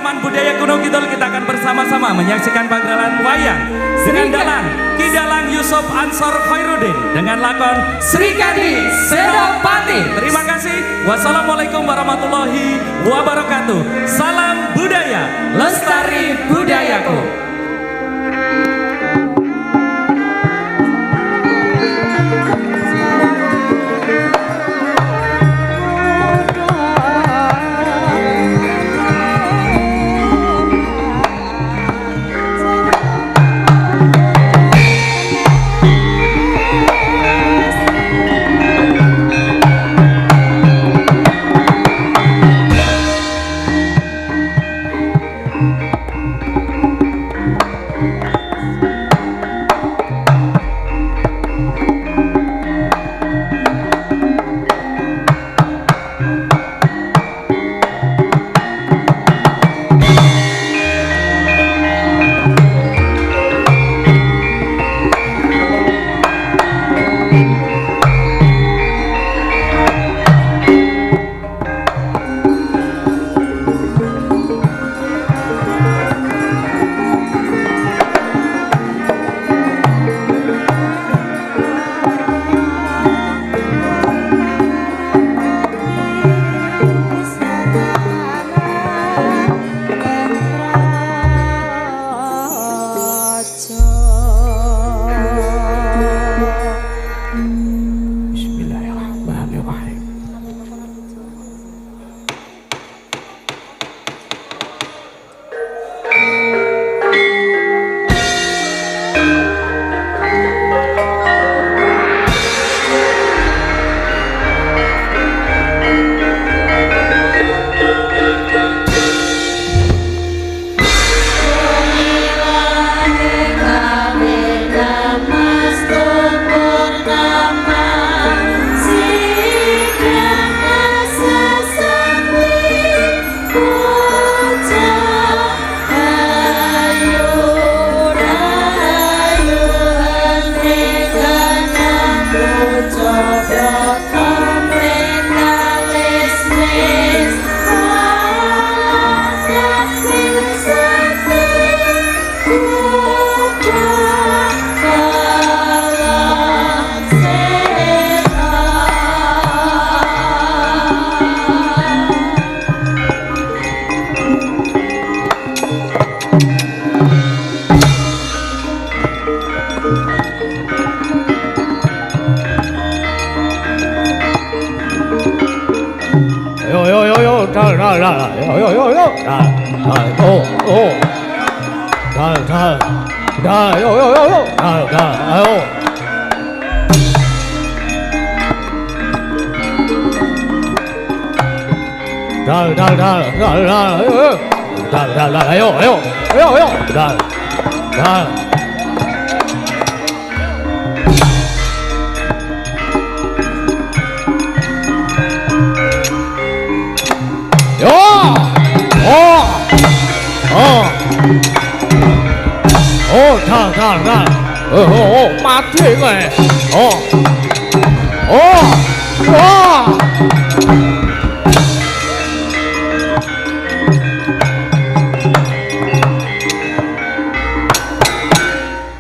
Taman Budaya Gunung Kidul kita akan bersama-sama menyaksikan pagelaran wayang dengan dalang Ki Dalang Yusuf Ansor Khoirudin dengan lakon Srikandi Senopati. Terima kasih. Wassalamualaikum warahmatullahi wabarakatuh. Salam budaya, lestari budayaku. Bismillahirrahmanirrahim.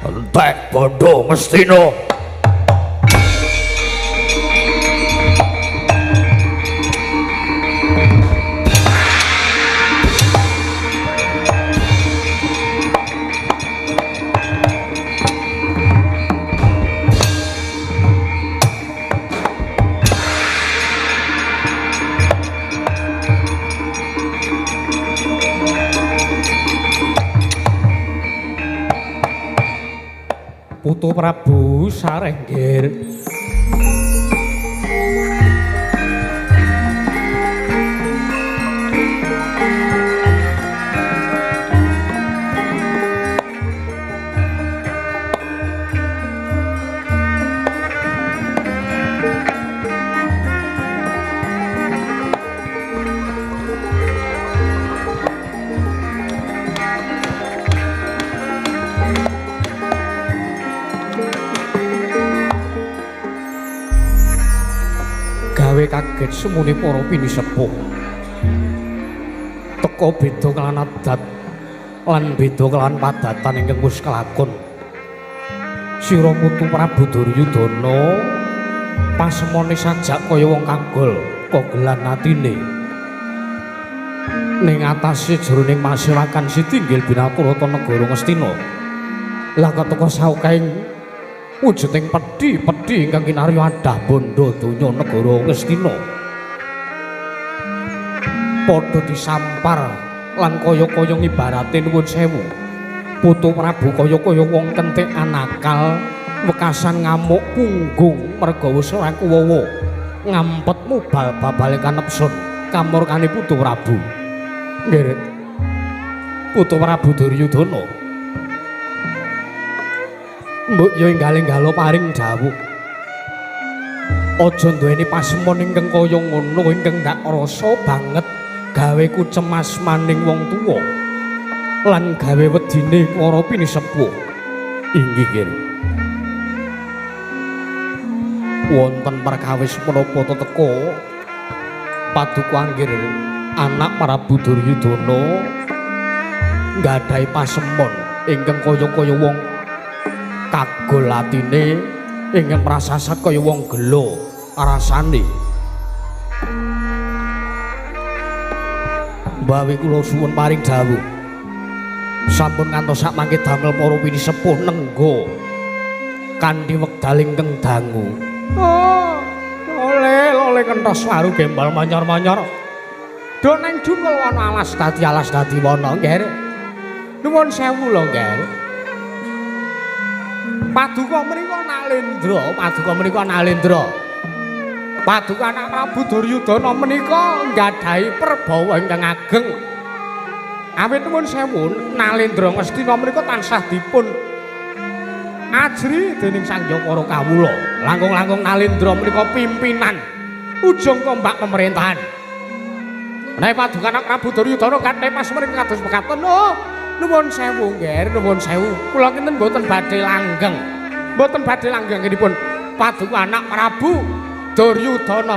Entek bondo mestino. Putu Prabu Sarenggir. Gawe kaget semune para pinisepuh. Teka beda kelawan adat lan beda kelawan padatan ingkang wis kelakon. Sira putu Prabu Duryudana pasemone sajak kaya wong kagol kogelan atine. Ning atase jroning masyarakan sitinggil binaturata negara Ngastina. Lah keteka saukaing wujuding pedhi-pedhi ingkang kinarya adah bondo donya negara Ngastina. Padha disampar lan kaya-kaya ngibarate nuwun sewu. Putu Prabu kaya-kaya wong kentekan akal wekasan ngamuk punggung merga wis ora kuwawa ngampet mubal babale kanepsun kamurkane Putu Prabu. Nggih. Putu Prabu Duryudana. Mbok yo enggal-enggalo paring dawuh. Aja duweni pasemon ingkang kaya ngono ingkang ndak rasa banget gawe ku cemas maning wong tuwa lan gawe wedine para pinisepuh. Inggih nggih. Wonten perkawis menapa teteka paduka anggir anak Prabu Duryudana nggadahi pasemon ingkang kaya-kaya wong kagol atine ingkang prasasat kaya wong gela rasane. Mbawi kula suwun paring dawuh. Sampun ngantos sak mangke damel para pinisepuh nengga kanthi wekdal ingkang dangu. Oh, lole kentos waru gembal manyor-manyor. Do nang jungkel ana alas dadi wana, Nggih. Nuwun sewu lho, Nggih. Paduka menika Nalendra, paduka menika Nalendra. Paduka anak Prabu Duryudana menika nggadahi perbawa ingkang ageng. Awit nuwun sewu, Nalendra Ngastina menika tansah dipun ajri dening Sang Hyang Para Kawula. Langkung-langkung Nalendra menika pimpinan ujung tombak pemerintahan. Menawi paduka anak Prabu Duryudana kathah pasemon kados mekaten. Oh, nuwun sewu nggih, nuwun sewu. Kula kinten mboten badhe langgeng. Mboten badhe langgenginipun paduka anak Prabu Duryudana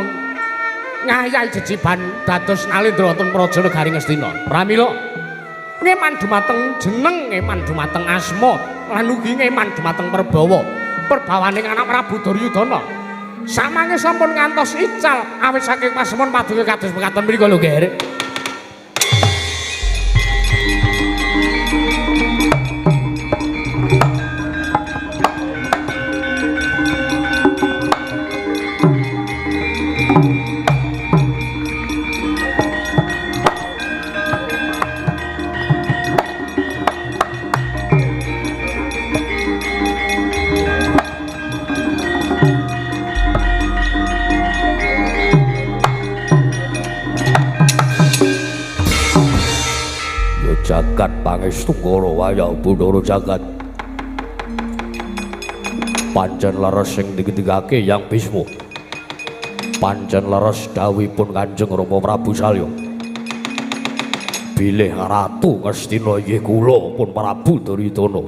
ngayahi jejiban dados Nalendra wonten Praja Negari Ngastina. Pramila ngeman dumateng jeneng, ngeman dumateng asma, lan ugi ngeman dumateng perbawa. Perbawaning anak Prabu Duryudana samange sampun ngantos ical awit saking pasemon paduka kados mekaten mriku lho, Nggih. Jagat pangestu wayang Bathara jagat. Pancen leres sing digendikake Hyang Bisma. Pancen leres dawuhipun Kanjeng Rama Prabu Salya. Bilih Ratu Ngastina inggih kula pun Prabu Duryudana.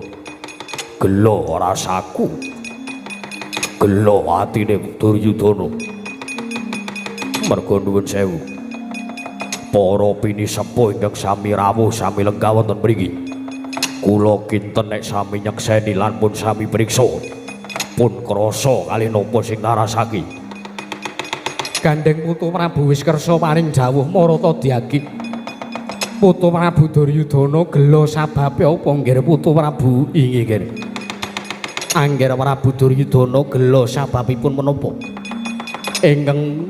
Gela rasaku. Gela atine Duryudana. Merga nuwun sewu. Para pinisepuh ingkang sami rawuh sami lenggah wonten mriki. Kula kinten nek sami nyekseni lan pun sami priksa. Pun krasa kalih napa sing narasaki. Gandeng Putu Prabu wis kersa paring dawuh marata diaki. Putu Prabu Duryudana gela sababe apa nggih Putu Prabu? Inggih nggih. Angger Prabu Duryudana gela sababipun menapa? Ingkang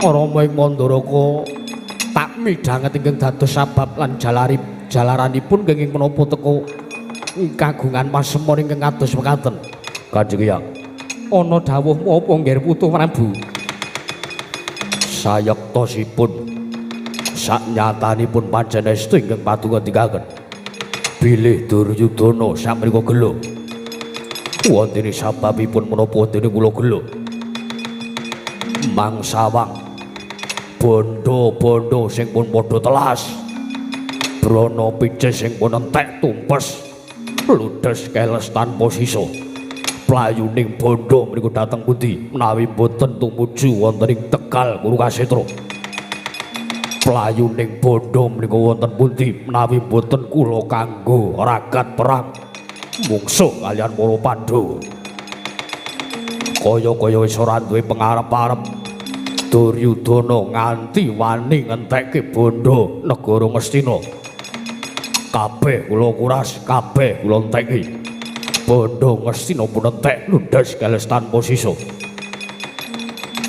Rama ing Mandaraka tak midhanget ingkang dados sabab lan jalaranipun kenging menapa teka kagungan pasemon ingkang kados mekaten. Kanjeng Hyang, ana dawuh apa nggih Putu Prabu? Sayektosipun saknyatanipun pancen estu ingkang paduka ndikaken bilih Duryudana sakmenika gela. Wontene sababipun menapa dene kula gela? Mangsawang bondo-bondo sing pun padha telas, brana picis sing pun entek tumpes, ludes keles tanpa sisa. Playuning bondo mriku dhateng pundi menawi boten tumuju wonten ing Tegal Kurukasetra. Playuning bondo menika wonten pundi menawi mboten kula kanggo ragat perang mungsuh kaliyan para Pandhawa. Kaya-kaya wis ora duwe pengarep-arep Duryudana nganti wani ngentekke bondo negara Ngastina. Kabeh kula kuras, kabeh kula enteki. Bondo Ngastina pun entek ludes keles tanpa sisa.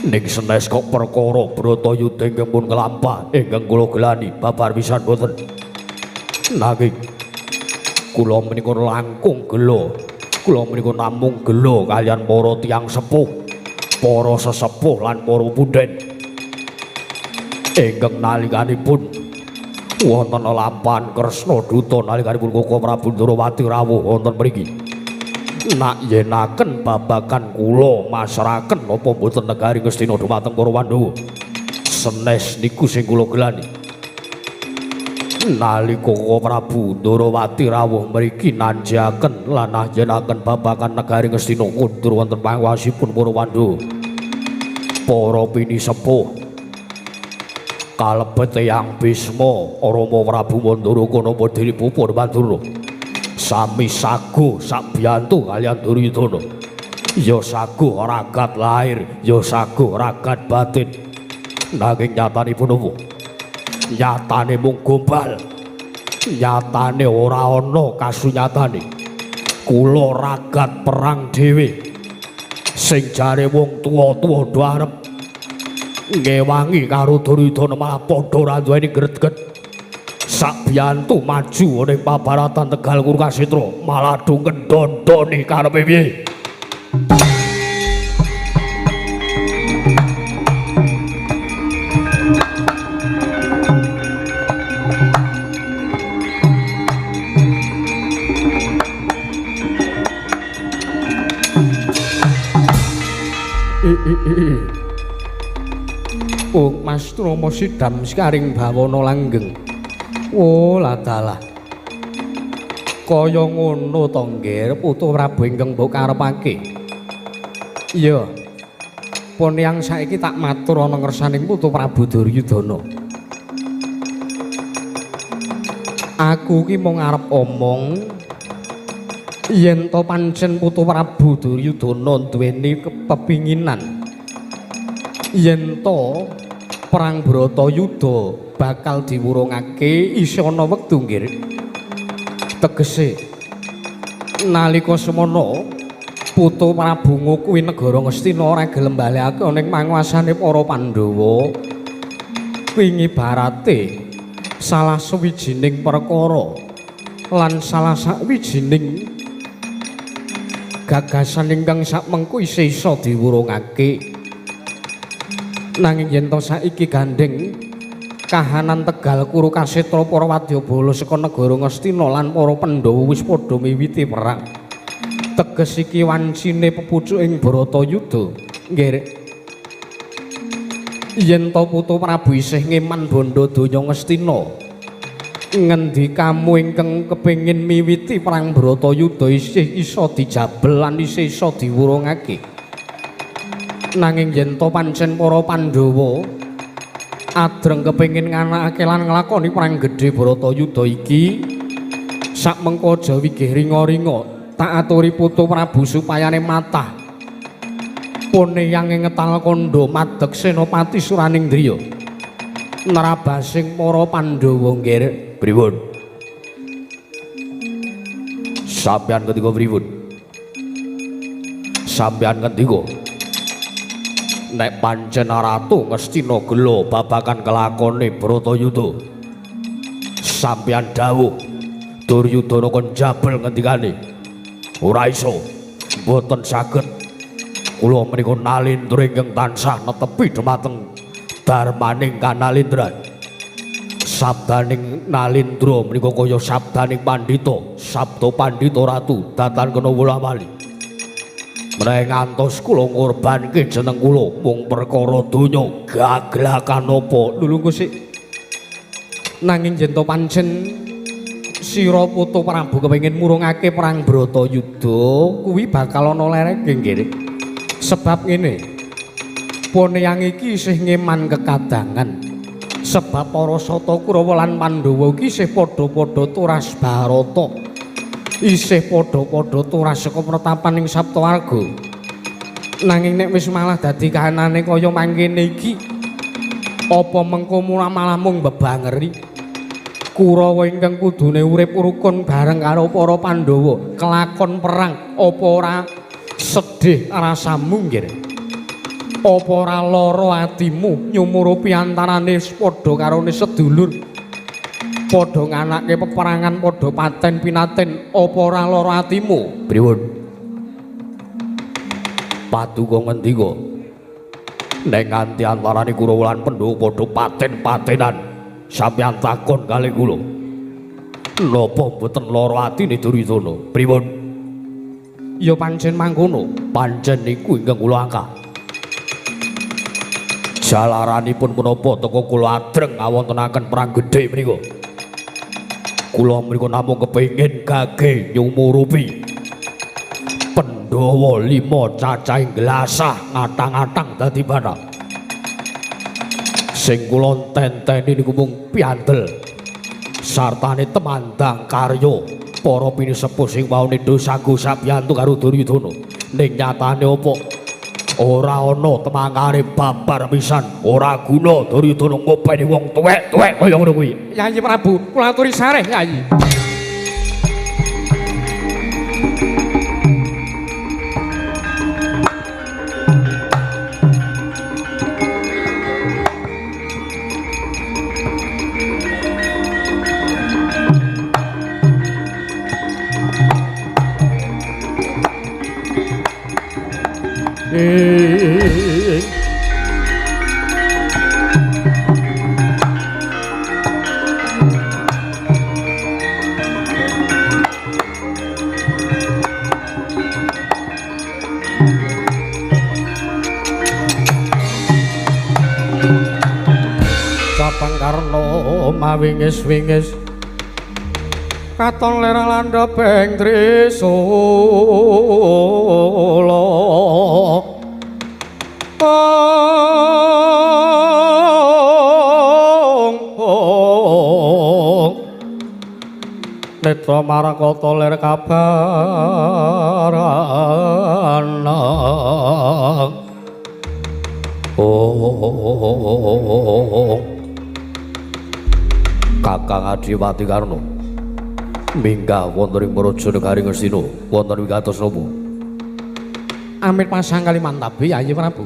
Ning senes kok perkara Bratayuda ingkang pun kelampah ingkang kula gelani babar pisan boten. Nanging kula menika langkung gela. Kula menika namung gela kaliyan para tiyang sepuh, para sesepuh lan para punden. Ingkang nalikanipun wonten lampahan Kresna Duta nalikanipun Koko Prabu Ndorowati rawuh wonten mriki. Nak yenaken babagan kula masraken napa mboten negari Ngastina dumateng para Pandhawa. Senes niku sing kula gelani. Nalika Koko Prabu Ndorowati rawuh mriki nanjaken lan ajenaken babagan negari Ngastina kundur wonten panguwasipun para Pandhawa. Para pinisepuh kalebet Eyang Bisma, Rama Prabu Mandaraka napa dene pupur Mandura. Sami sago sabiyantu kaliyan Duryudana. Ya sago ragat lahir, ya sago ragat batin. Nanging nyatanipun apa? Nyatane mung gombal. Nyatane ora ana kasunyatane. Kula ragat perang dhewe. Sing jare wong tuwa-tuwa do arep ngewangi karo Duryudana malah padha ora duweni greget. Sabiyantu maju ning pabaratan Tegal Kurukasetra malah do ngendondoni karepe piye. Oh, Mas Rama sidam sekaring bawana langgeng. Oh, ladalah. Kaya ngono to, Nggir, putu Prabu ingkang mbok karepake. Iya. Pun yang saiki tak matur ana ngersaning putu Prabu Duryudana. Aku ki mung arep omong yen to pancen putu Prabu Duryudana duweni kepepinginan yen to perang Bratayuda bakal diwurungake isih ana wektu, Nggir. Tegese nalika semono putu Prabu kuwi negara Ngastina ora gelem balekake ning panguasane para Pandhawa. Kuwi ngibarate salah sawijining perkara lan salah sawijining gagasan ingkang sakmengku isih iso diwurungake. Nanging yen to saiki gandeng kahanan Tegal Kurukasetra para wadyabala saka negara Ngastina lan para Pandhawa wis padha miwiti perang. Teges iki wancine pepucuking Bratayuda, Nggir. Yen to putu Prabu isih ngeman bondo donya Ngastina, ngendikamu ingkang kepengin miwiti perang Bratayuda isih iso dijabel lan isih iso diwurungake. Nanging yen to pancen para Pandhawa adreng kepengin nganakake lan nglakoni perang gedhe Bratayuda iki, sakmengko aja wigih ringa-ringa tak aturi putu Prabu supayane matah pone yang ngetal kandha madeg Senopati Suranindriya nerabasing para Pandhawa. Nggir. Pripun? Sampeyan ngendika pripun? Sampeyan ngendika nek pancen ratu Ngastina gela babagan kelakone Bratayuda, sampeyan dawuh Duryudana kon jabel ngendikane ora iso, mboten saged. Kula menika nalindra ingkang tansah netepi dumateng darmaning kanalindran. Sabdaning nalindra menika kaya sabdaning pandhita, sabda pandhita ratu datan kena wola-wali. Menawi ngantos kula ngorbanke jeneng kula mung perkara donya gaglakan apa lulungku sik. Nanging yen to pancen sira putu Prabu kepengin murungake perang Bratayuda kuwi bakal ana lereke, Nggir. Sebab ngene, pone yang iki isih ngeman kekadangan. Sebab para Sata Kurawa lan Pandhawa iki isih padha-padha turas Bharata. Isih padha-padha turas saka pretapan ing Saptawarga. Nanging nek wis malah dadi kahanane kaya mangkene iki, apa mengko malah mung bebangeri? Kurawa ingkang kudune urip rukun bareng karo para Pandhawa, kelakon perang, apa ora sedih rasamu nggih? Apa ora lara atimu nyumurupi antarane padha karone sedulur, padha nganake peperangan, padha paten pinaten, apa ora lara atimu? Pripun? Paduka ngendika, nek nganti antarane Kurawa lan Pandhawa padha paten-patenan, sampeyan takon kalih kula, napa mboten lara atine Duryudana? Pripun? Ya pancen mangkono. Pancen niku ingkang kula angkah. Jalaranipun menapa teka kula adreng ngawontenaken perang gedhe menika. Kula menika namung kepengin gage nyumurupi Pandhawa 5 cacahing glasah ngatang-atang dadi bathang. Sing kula tenteni niku mung piandel sartane temandang karya para pinisepuh sing waune dosago sabiyantu karo Duryudana. Ning nyatane apa? Ora ana temangane babar pisan, ora guna Duryudana ngopeni wong tuwek-tuwek kaya ngono kuwi. Yayi Prabu, kula aturi sareh Yayi. Cabang Karna mawingis-wingis katon lerang landheping trisula. Netra marakata lir kabaran. Oh, Kakang Adipati Karna minggah wonten ing Praja Negari Ngastina wonten wigatos napa? Amit pasang Kalimantabe Yayi Prabu.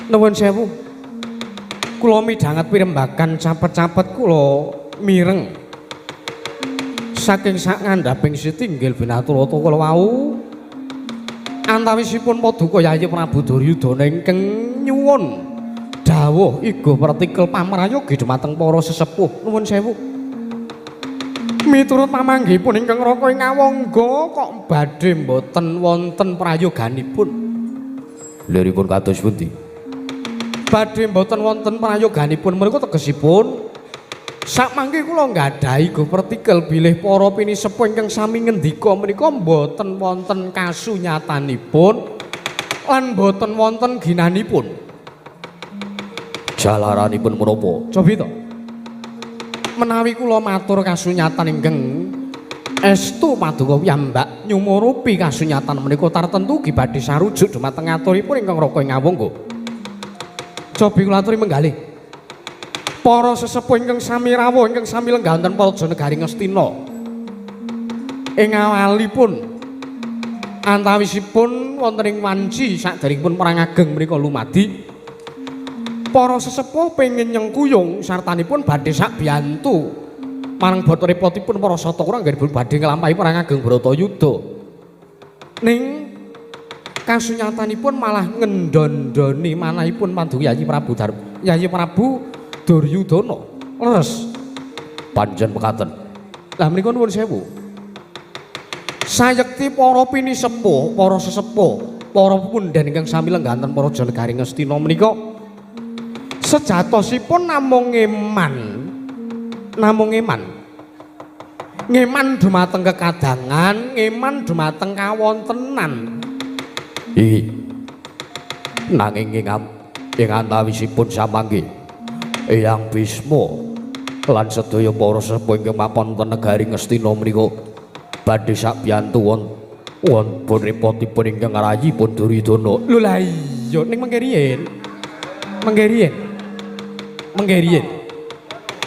Nuwun sewu. Kula midhanget pirembagan capet-capet kula mireng saking sak ngandhaping sitinggil Binaturata kula wau antawisipun paduka Yayi Prabu Duryudana ingkang nyuwun dawuh iga pertikel pamrayogi dumateng para sesepuh. Nuwun sewu. Miturut pamanggihipun ingkang Raka ing Awangga kok badhe mboten wonten prayoganipun. Liripun kados pundi? Badhe mboten wonten prayoganipun menika tegesipun sakmangke kula nggadahi go pertikel bilih para pinisepuh ingkang sami ngendika menika mboten wonten kasunyatanipun lan mboten wonten ginanipun. Jalaranipun menapa? Cobi to. Menawi kula matur kasunyatan ingkang estu paduka piyambak nyumurupi kasunyatan menika tartentu ugi badhe sarujuk dumateng aturipun ingkang Raka ing Awangga. Cobi kula aturi menggalih. Para sesepuh ingkang sami rawuh ingkang sami lenggah wonten Praja Negari Ngastina. Ing awalipun antawisipun wonten ing wanci saderengipun perang ageng menika lumadi, para sesepuh pengin nyengkuyung sartanipun badhe sakbiyantu marang bata repotipun para sata kura anggenipun badhe nglampahi perang ageng Bharatayuda. Ning kasunyatanipun malah ngendondoni manahipun Paduka Yayi Prabu Yayi Prabu Duryudana. Leres. Pancen mekaten. Lah menika nuwun sewu. Sayekti para pinisepuh, para sesepuh, para pepundhen ingkang sami lenggah wonten Praja Negari Ngastina menika sejatosipun namung ngeman. Namung ngeman. Ngeman dumateng kekadangan, ngeman dumateng kawontenan. Iki nanging ing antawisipun samangke Eyang Bisma lan sedaya para sesepuh ingkang mapan wonten negari Ngastina menika badhe sakbiyantu wonten repotipun ingkang ngrayipun Duryudana. Lho lah iya ning mengke riyin. Mengke riyin. Mengke riyin.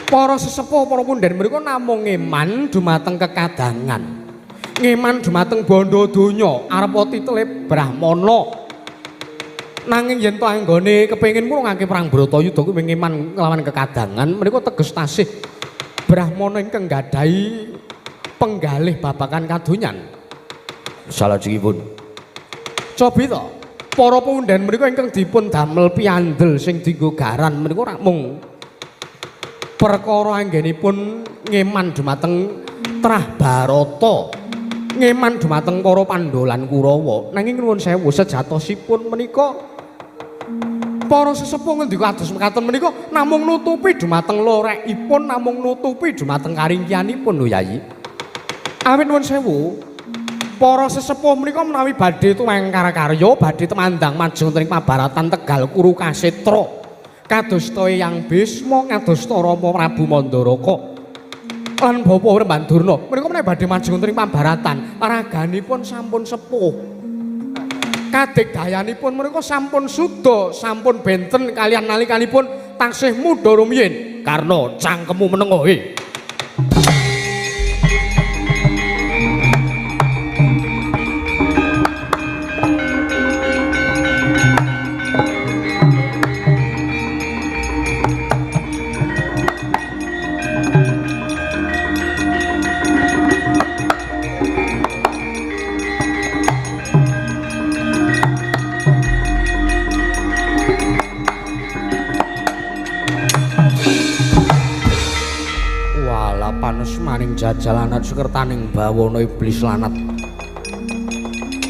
Para sesepuh para punden mriku namung ngeman dumateng kekadangan. Ngeman dumateng bondo donya arepa titele Brahmana. Nanging yen to anggone kepengin murungake perang Bratayuda kuwi ngeman nglawan kekadangan menika teges tasih Brahmana ingkang nggadahi penggalih babagan kadonyan. Salajengipun cobi to para punden menika ingkang dipun damel piandel sing dienggo garan menika ora mung perkara anggenipun ngeman dumateng Trah Barata, ngeman dumateng para Pandhawa lan Kurawa. Nanging nuwun sewu sejatosipun menika para sesepuh ngendika kados mekaten menika namung nutupi dumateng lorekipun, namung nutupi dumateng karingkianipun lho Yayi. Awit nuwun sewu, para sesepuh menika menawi badhe tuweng karya, badhe temandang maju wonten ing pabaratan Tegal Kuru Kasetra kadosta Eyang Bisma, kadosta Rama Prabu Mandaraka lan Bapak Wremban Durna menika menawi badhe maju wonten ing pabaratan raganipun sampun sepuh. Kadigdayanipun menika sampun suda, sampun benten kalian nalikanipun taksih muda rumiyin. Karna cangkemmu menengo he. Maning jajalanat sekertaning bawana iblis lanat.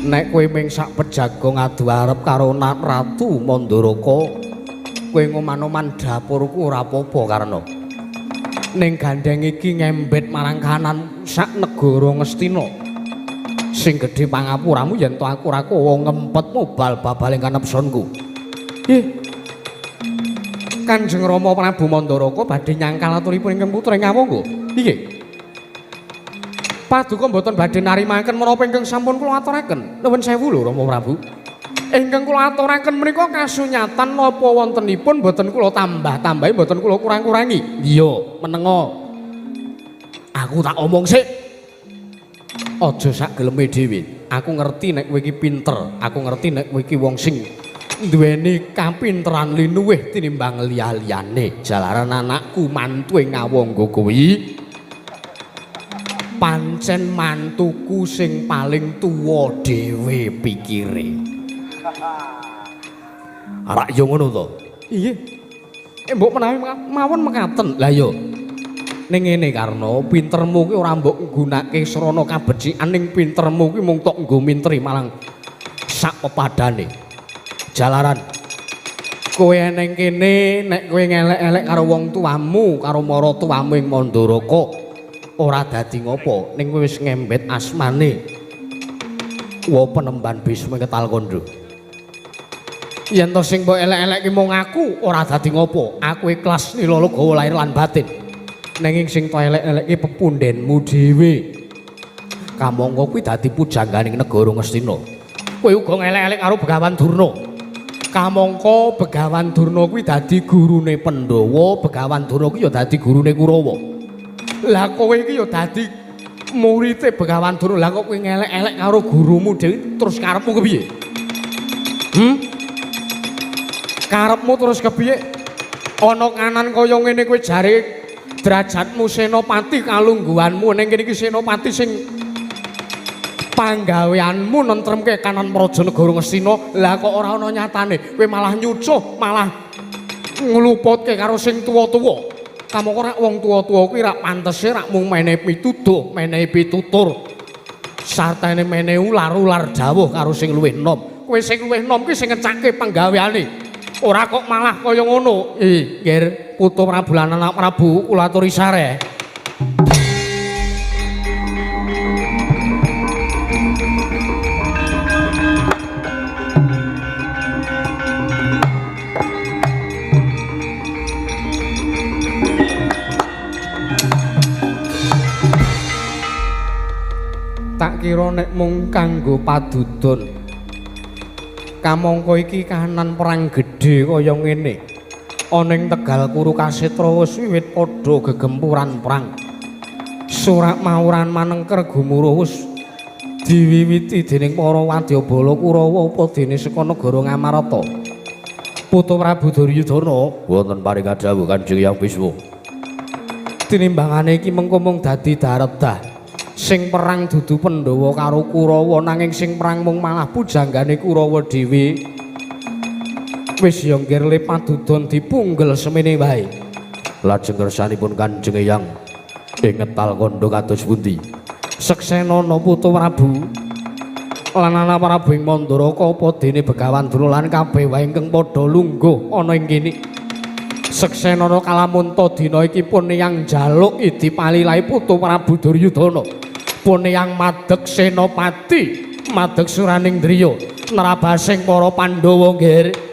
Nek kowe ming sak pejago ngadu arep karo Ratu Mandaraka, kowe ngoman-oman dapurku ora apa-apa Karna. Ning gandeng iki ngembet marang kanan sak negara Ngastina. Sing gedhe pangapuramu yen to aku ora kowe ngempetmu bal babaling kanepsonku. Ih. Kanjeng Rama Prabu Mandaraka badhe nyangkal aturipun ingkang putra ing Awangga. Nggih. Paduka mboten badhe narimaken menapa ingkang sampun kula aturaken. Nuwun sewu lho Rama Prabu. Ingkang kula aturaken menika kasunyatan napa wontenipun mboten kula tambah-tambahi, mboten kula kurang-kurangi. Iya, menengo. Aku tak omong sik. Aja sak geleme dhewe. Aku ngerti nek kowe iki pinter, aku ngerti nek kowe iki wong sing duweni kapinteran linuwih tinimbang liya-liyane. Jalaran anakku mantu ing Awangga kuwi pancen mantuku sing paling tuwa dhewe pikire. Rak yo ngono to? Iya. Mbok menawi mawon mekaten. Lah yo. Ning ngene Karna, pintermu kuwi ora mbok nggunake srana kabecikan, ning pintermu kuwi mung tok nggo minteri malang sak pepadane. Jalaran kowe neng kene nek kowe ngelek-elek karo wong tuamu, karo maratuwamu ing Mandaraka ora dadi ngopo, ning kowe wis ngembet asmane wa penemban Bisma Ketal Kandha. Yen to sing mbok elek-elek ki mung aku ora dadi ngopo, aku ikhlas nilolo gawa lahir lan batin. Nanging sing tok elek-elek ki pepundenmu dhewe. Kamangka kuwi dadi pujangganing negara Ngastina. Kowe uga ngelek-elek karo Begawan Durna. Kamangka Begawan Durna kuwi dadi gurune Pandhawa, Begawan Durna kuwi ya dadi gurune Kurawa. Lah kowe iki ya dadi murite Begawan Durna. Lah kok kowe ngelek-elek karo gurumu dhewe terus karepmu kepiye? Karepmu terus kepiye? Ana kanan kaya ngene kowe jare derajatmu senopati kalungguhanmu ning kene iki senopati sing panggaweanmu nentremke kanan praja negara Ngastina. Lah kok ora ana nyatane, kowe malah nyucuh, malah ngluputke karo sing tuwa-tuwa. Kamangka rak wong tuwa-tuwa kuwi rak pantese rak mung menehi pituduh, menehi pitutur, sartane menehi ular-ular dawuh karo sing luwih enom. Kowe sing luwih enom kuwi sing ngecake panggaweane. Ora kok malah kaya ngono. Ih, nggih, putu Prabu lan anak Prabu kula aturi sareh. Tak kira nek mung kanggo padudon. Kamangka iki kahanan perang gedhe kaya ngene. Ana ing Tegal Kurukasetra wis wiwit padha gegempuran perang. Surak mauran manengker gumuruh wis diwiwiti dening para wadyabala Kurawa apa dene saka negara Ngamarta. Putu Prabu Duryudana wonten paring dawuh Kanjeng Hyang Bisma. Tinimbangane iki mengko mung dadi daredah. Sing perang dudu Pandhawa karo Kurawa, nanging sing perang mung malah pujanggane Kurawa dhewe. Wis ya nggir le padudon dipunggel semene wae. Lajeng kersanipun Kanjeng Hyang ing ngetal kandha kados pundi? Seksenana Putu Prabu lan ana Prabu ing Mandaraka apa dene Begawan Durna lan kabeh wae ingkang padha lungguh ana ing kene. Seksenana kalamunta dina iki pun yang njaluk idi palilahe Putu Prabu Duryudana. Pun yang madeg senopati, madeg suraning driya nerabasing para Pandhawa nggih.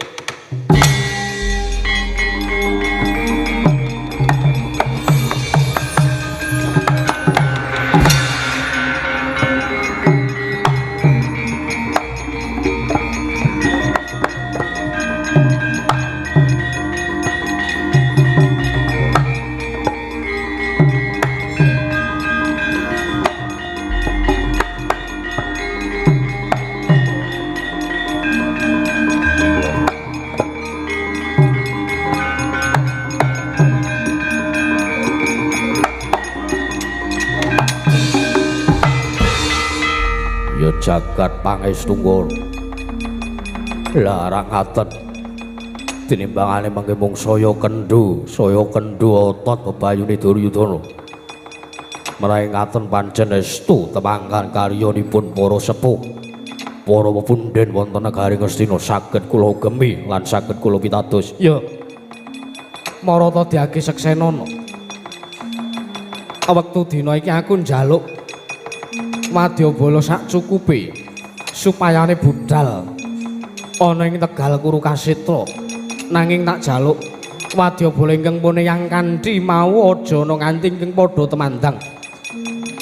Jagat pangestunggal larang ngaten tinimbangane mangke mung saya kendhu otot bebayune Duryudana. Menawi ngaten pancen estu temangkan karyanipun para sepuh, para pepunden wonten negari Ngastina saged kula gemi lan saged kula pitados. Ya marata diage seksenana. Wektu dina iki aku njaluk wadyabala sak cukupe supayane budal ana ing Tegal Kurukasetra, nanging tak jaluk wadyabala ingkang pun yang kanthi mau aja ana nganti ingkang padha temandang.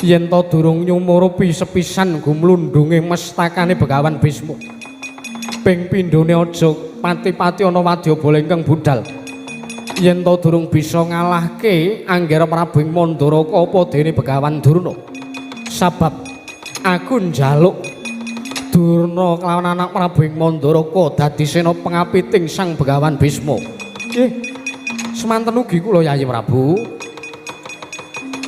Yen ta durung nyumurupi sepisan gumlundunge mestakane Begawan Bisma, ping pindhone aja pati-pati ana wadyabala ingkang budal. Yen ta durung bisa ngalahke Anggara Prabu ing Mandaraka apa dene Begawan Durna. Sabab aku njaluk Durna kelawan anak Prabu ing Mandaraka dadi sena pengapiting Sang Begawan Bisma. Nggih, semanten ugi kula Yayi Prabu.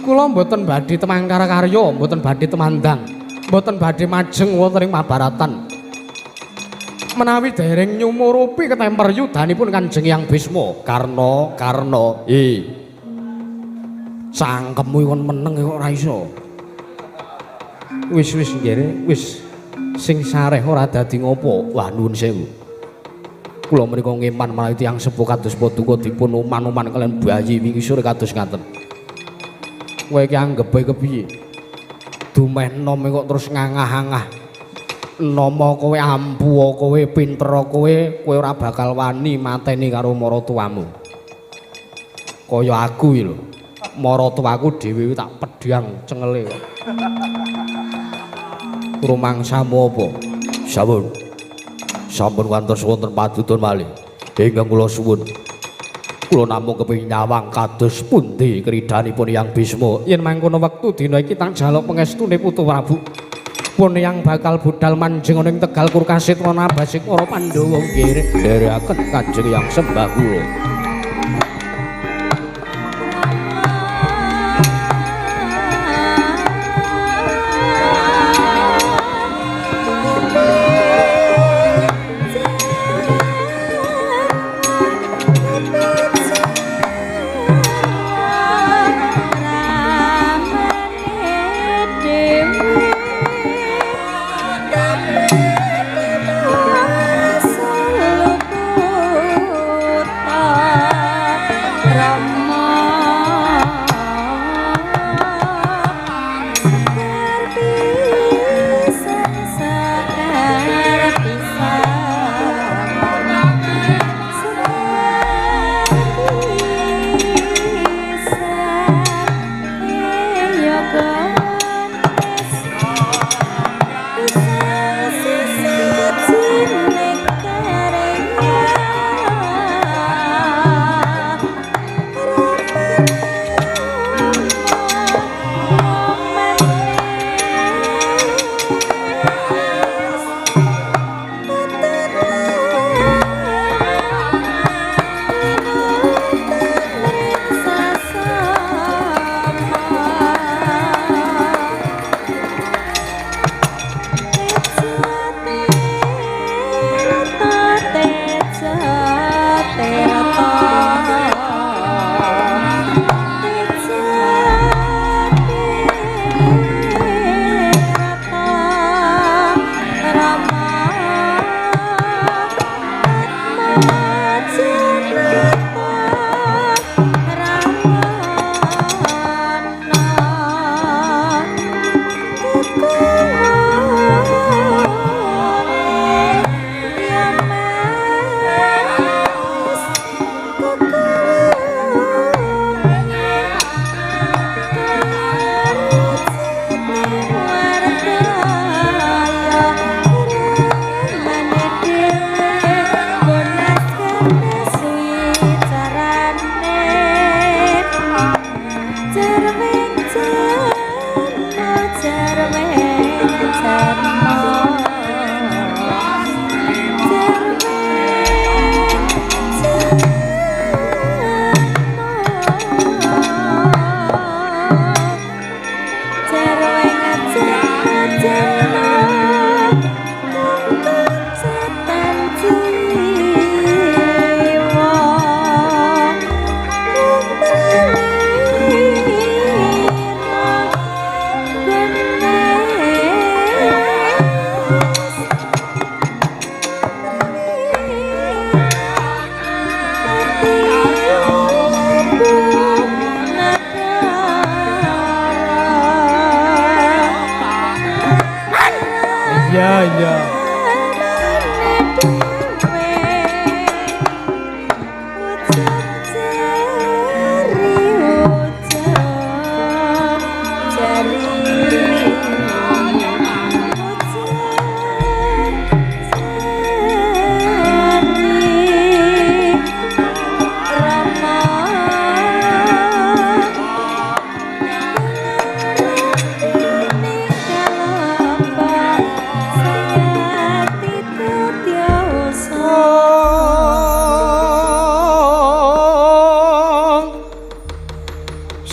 Kula mboten badhe temangkar karya, mboten badhe temandang, mboten badhe majeng wonten ing Mabaratan. Menawi dereng nyumurupi ketemper yudanipun Kanjeng Hyang Bisma. Karna, Karna, cangkemmu kon meneng kok ora iso. Wis wis nggih, wis sing sareh ora dadi ngopo. Wah nuwun sewu. Kula menika ngeman menawi tiyang sepuh kados paduka dipun uman-uman kalian bayi wingi sore kados ngaten. Kowe iki anggepe kepiye? Dumeh nom kok terus ngangah-angah. Nomo kowe ampuh, kowe pinter, kowe kowe ora bakal wani mateni karo maratuwamu. Kaya aku iki lho. Maratuwaku dhewe tak pedhang cengele kok. Rumangsamu apa? Sampun. Sampun kantos wonten padudon malih. Ingkang kula suwun. Kula namung kepengin nyawang kados pundi kridanipun Hyang Bisma. Yen mangkono wektu dina iki tak jaluk pengestune Putu Prabu. Pun yang bakal budal manjing ana ing Tegal Kurukasetra nabasing para Pandhawa nggih. Nderekaken Kanjeng Hyang sembah kula. Ramane dewe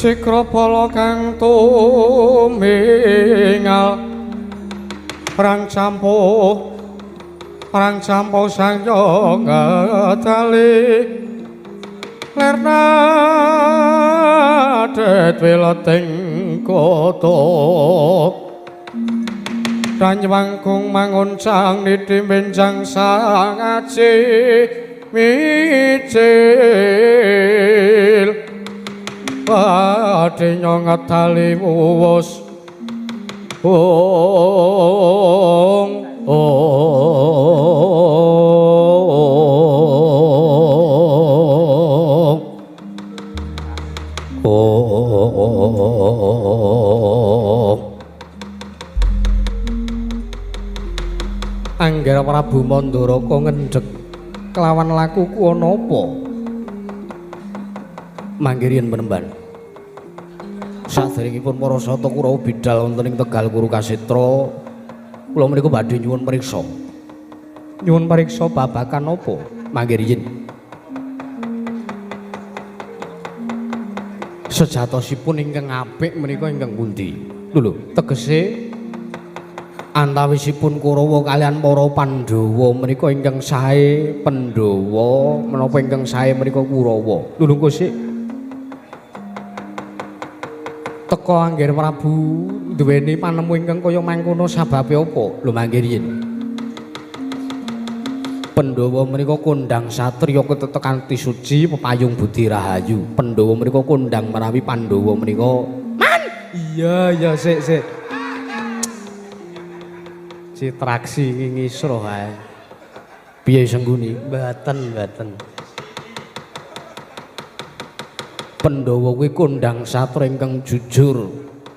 Sikrapala kang tumingal perang campuh sangya ngetali lerna det wileting kota ranyewangkung manguncang niti benjang sang aji mijil badhe ngetali wuwus ong ong. Angger Prabu Mandaraka ngendhek kelawan lakuku ana apa? Manggirian penemban. Saderengipun para sata Kurawa bidal wonten ing Tegal Kuru Kasetra, kula menika badhe nyuwun priksa. Nyuwun priksa babagan apa? Manggirian. Sejatosipun ingkang apik menika ingkang pundi? Lho, tegese antawisipun Kurawa kalian para Pandhawa menika ingkang sae Pandhawa menapa ingkang sae menika Kurawa? Lho lho sik. Teka Angger Prabu duweni panemu ingkang kaya mangkono sababe apa? Lho manggiriyen. Pandhawa menika kondhang satriya ketetek kanthi suci pepayung budi rahayu. Pandhawa menika kondhang menawi Pandhawa menika man. Iya iya sik sik. Citraksi ngisroh ae. Piye sengguni? Mboten mboten. Pandhawa kuwi kondhang satra ingkang jujur,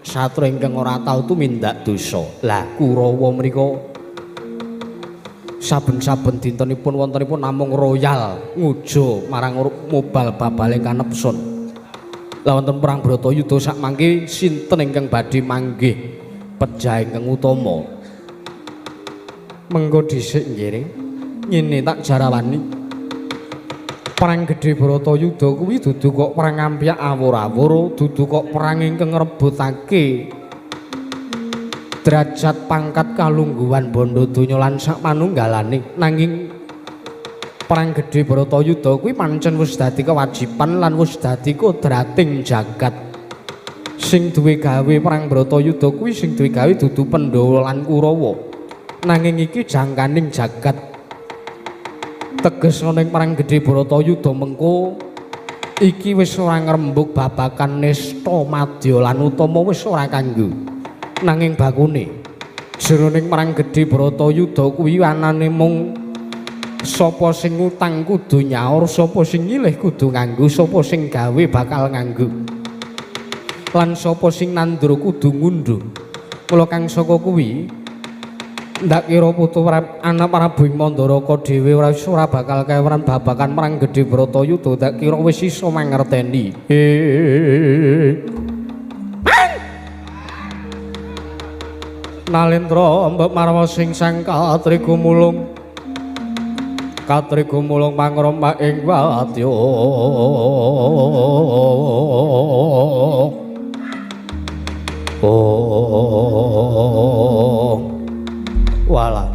satra ingkang ora tau tumindak dosa. Lah Kurawa menika saben-saben dintenipun wontenipun namung royal ngujo marang mobal babale kanepsun. Lah wonten perang Bratayuda sak mangke sinten ingkang badhe manggih pejah ingkang utama? Mengko dhisik nggih. Ngene tak jarawani. Perang gedhe Bratayuda kuwi dudu kok perang ampyak awur-awur, dudu kok perang ingkang ngrebutake derajat pangkat kalungguhan bondo donya lan sak manunggalane. Nanging perang gedhe Bratayuda kuwi pancen wis dadi kewajiban lan wis dadi kodrating jagat. Sing duwe gawe perang Bratayuda kuwi sing duwe gawe dudu Pandhawa lan Kurawa. Nanging iki jangkaning jagat. Teges ana ing perang gedhe Bratayuda mengko iki wis ora ngrembug babagan nista madya lan utama wis ora kanggo. Nanging bakune jroning perang gedhe Bratayuda kuwi anane mung sapa sing ngutang kudu nyaur, sapa sing nyilih kudu nganggo, sapa sing gawe bakal nganggo. Lan sapa sing nandur kudu ngundhuh. Mula kang saka kuwi ndak kira putu anak Prabu Mandaraka dhewe ora bakal keweran babagan perang gedhe Bratayuda, ndak kira wis iso mangerteni. Nalendra mbok marwa sing sang katriku mulung Katri gumulung mangroma ing wadya. Oh. Walah.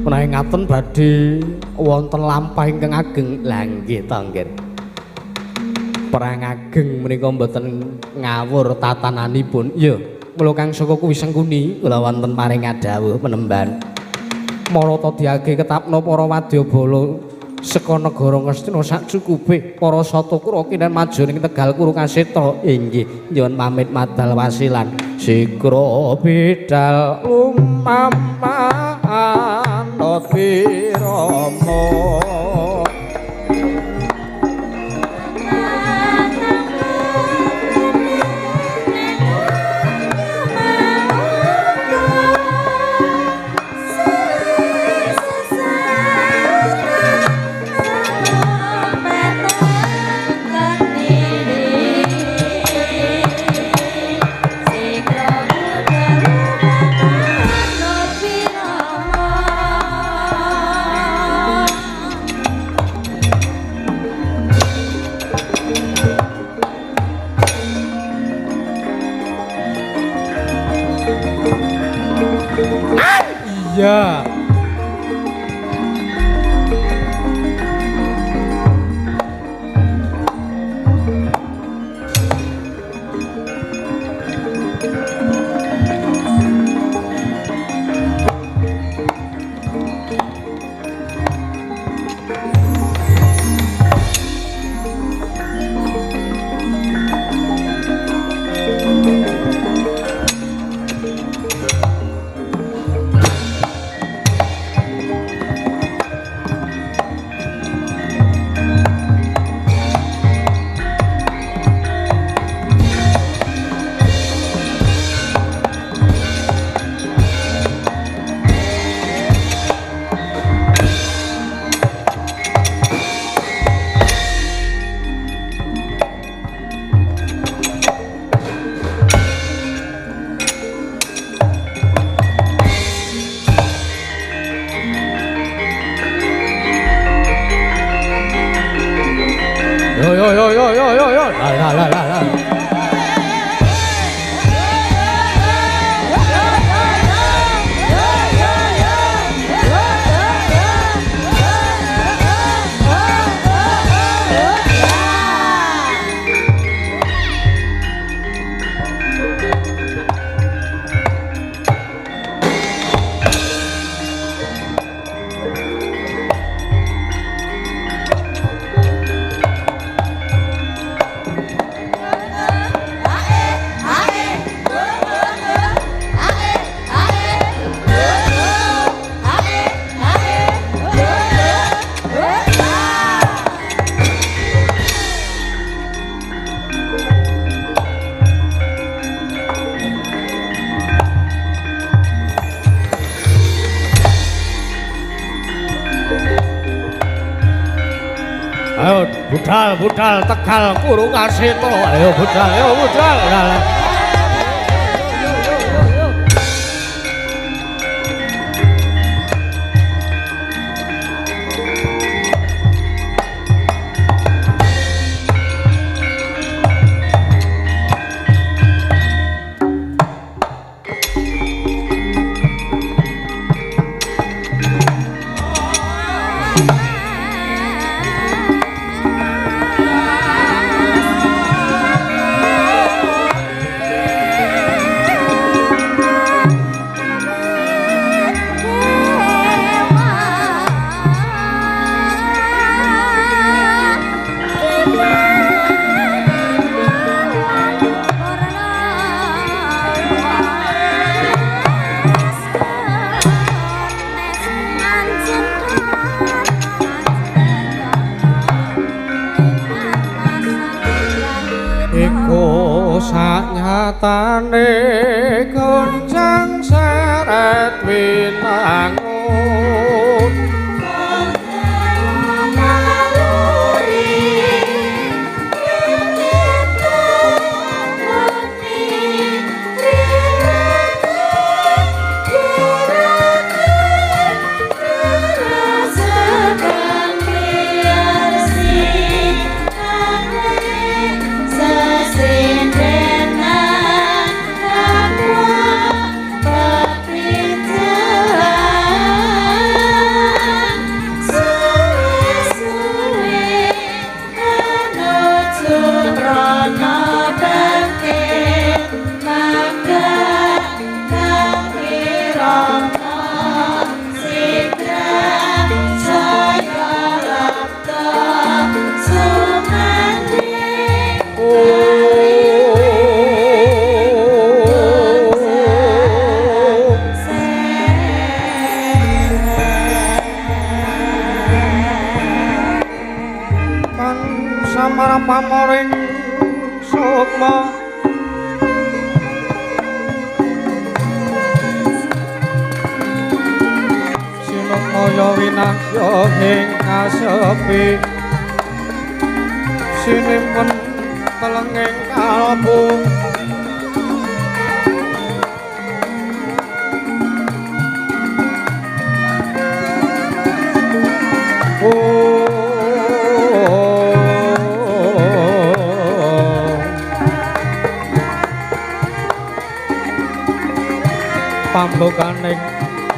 Menawi ngaten badhe wonten lampah ingkang ageng. Lah nggih to, nggih. Perang ageng menika mboten ngawur tatananipun. Ya, mula Kang Saka kuwi Sengkuni kula wonten paring dawuh penemban. Marata diage ketapna para wadyabala saka negara Ngastina sak cukupe para satakura kinen maju ning Tegal Kuru Kaseta. Inggih, nyuwun pamit madal wasilan. Sikra bidal lumama anut wirama. Iya. Yo yo yo yo yo yo yo. La la la la la. Ayo budal budal Tegal Kuru Kaseta. Ayo budal, ayo budal. Lah. Iku saknyatane goncang seret winangun. Tan samara pamoring sukma sinukmaya winasya ing kasepi sinimpen telenging kalbu. Pambukaning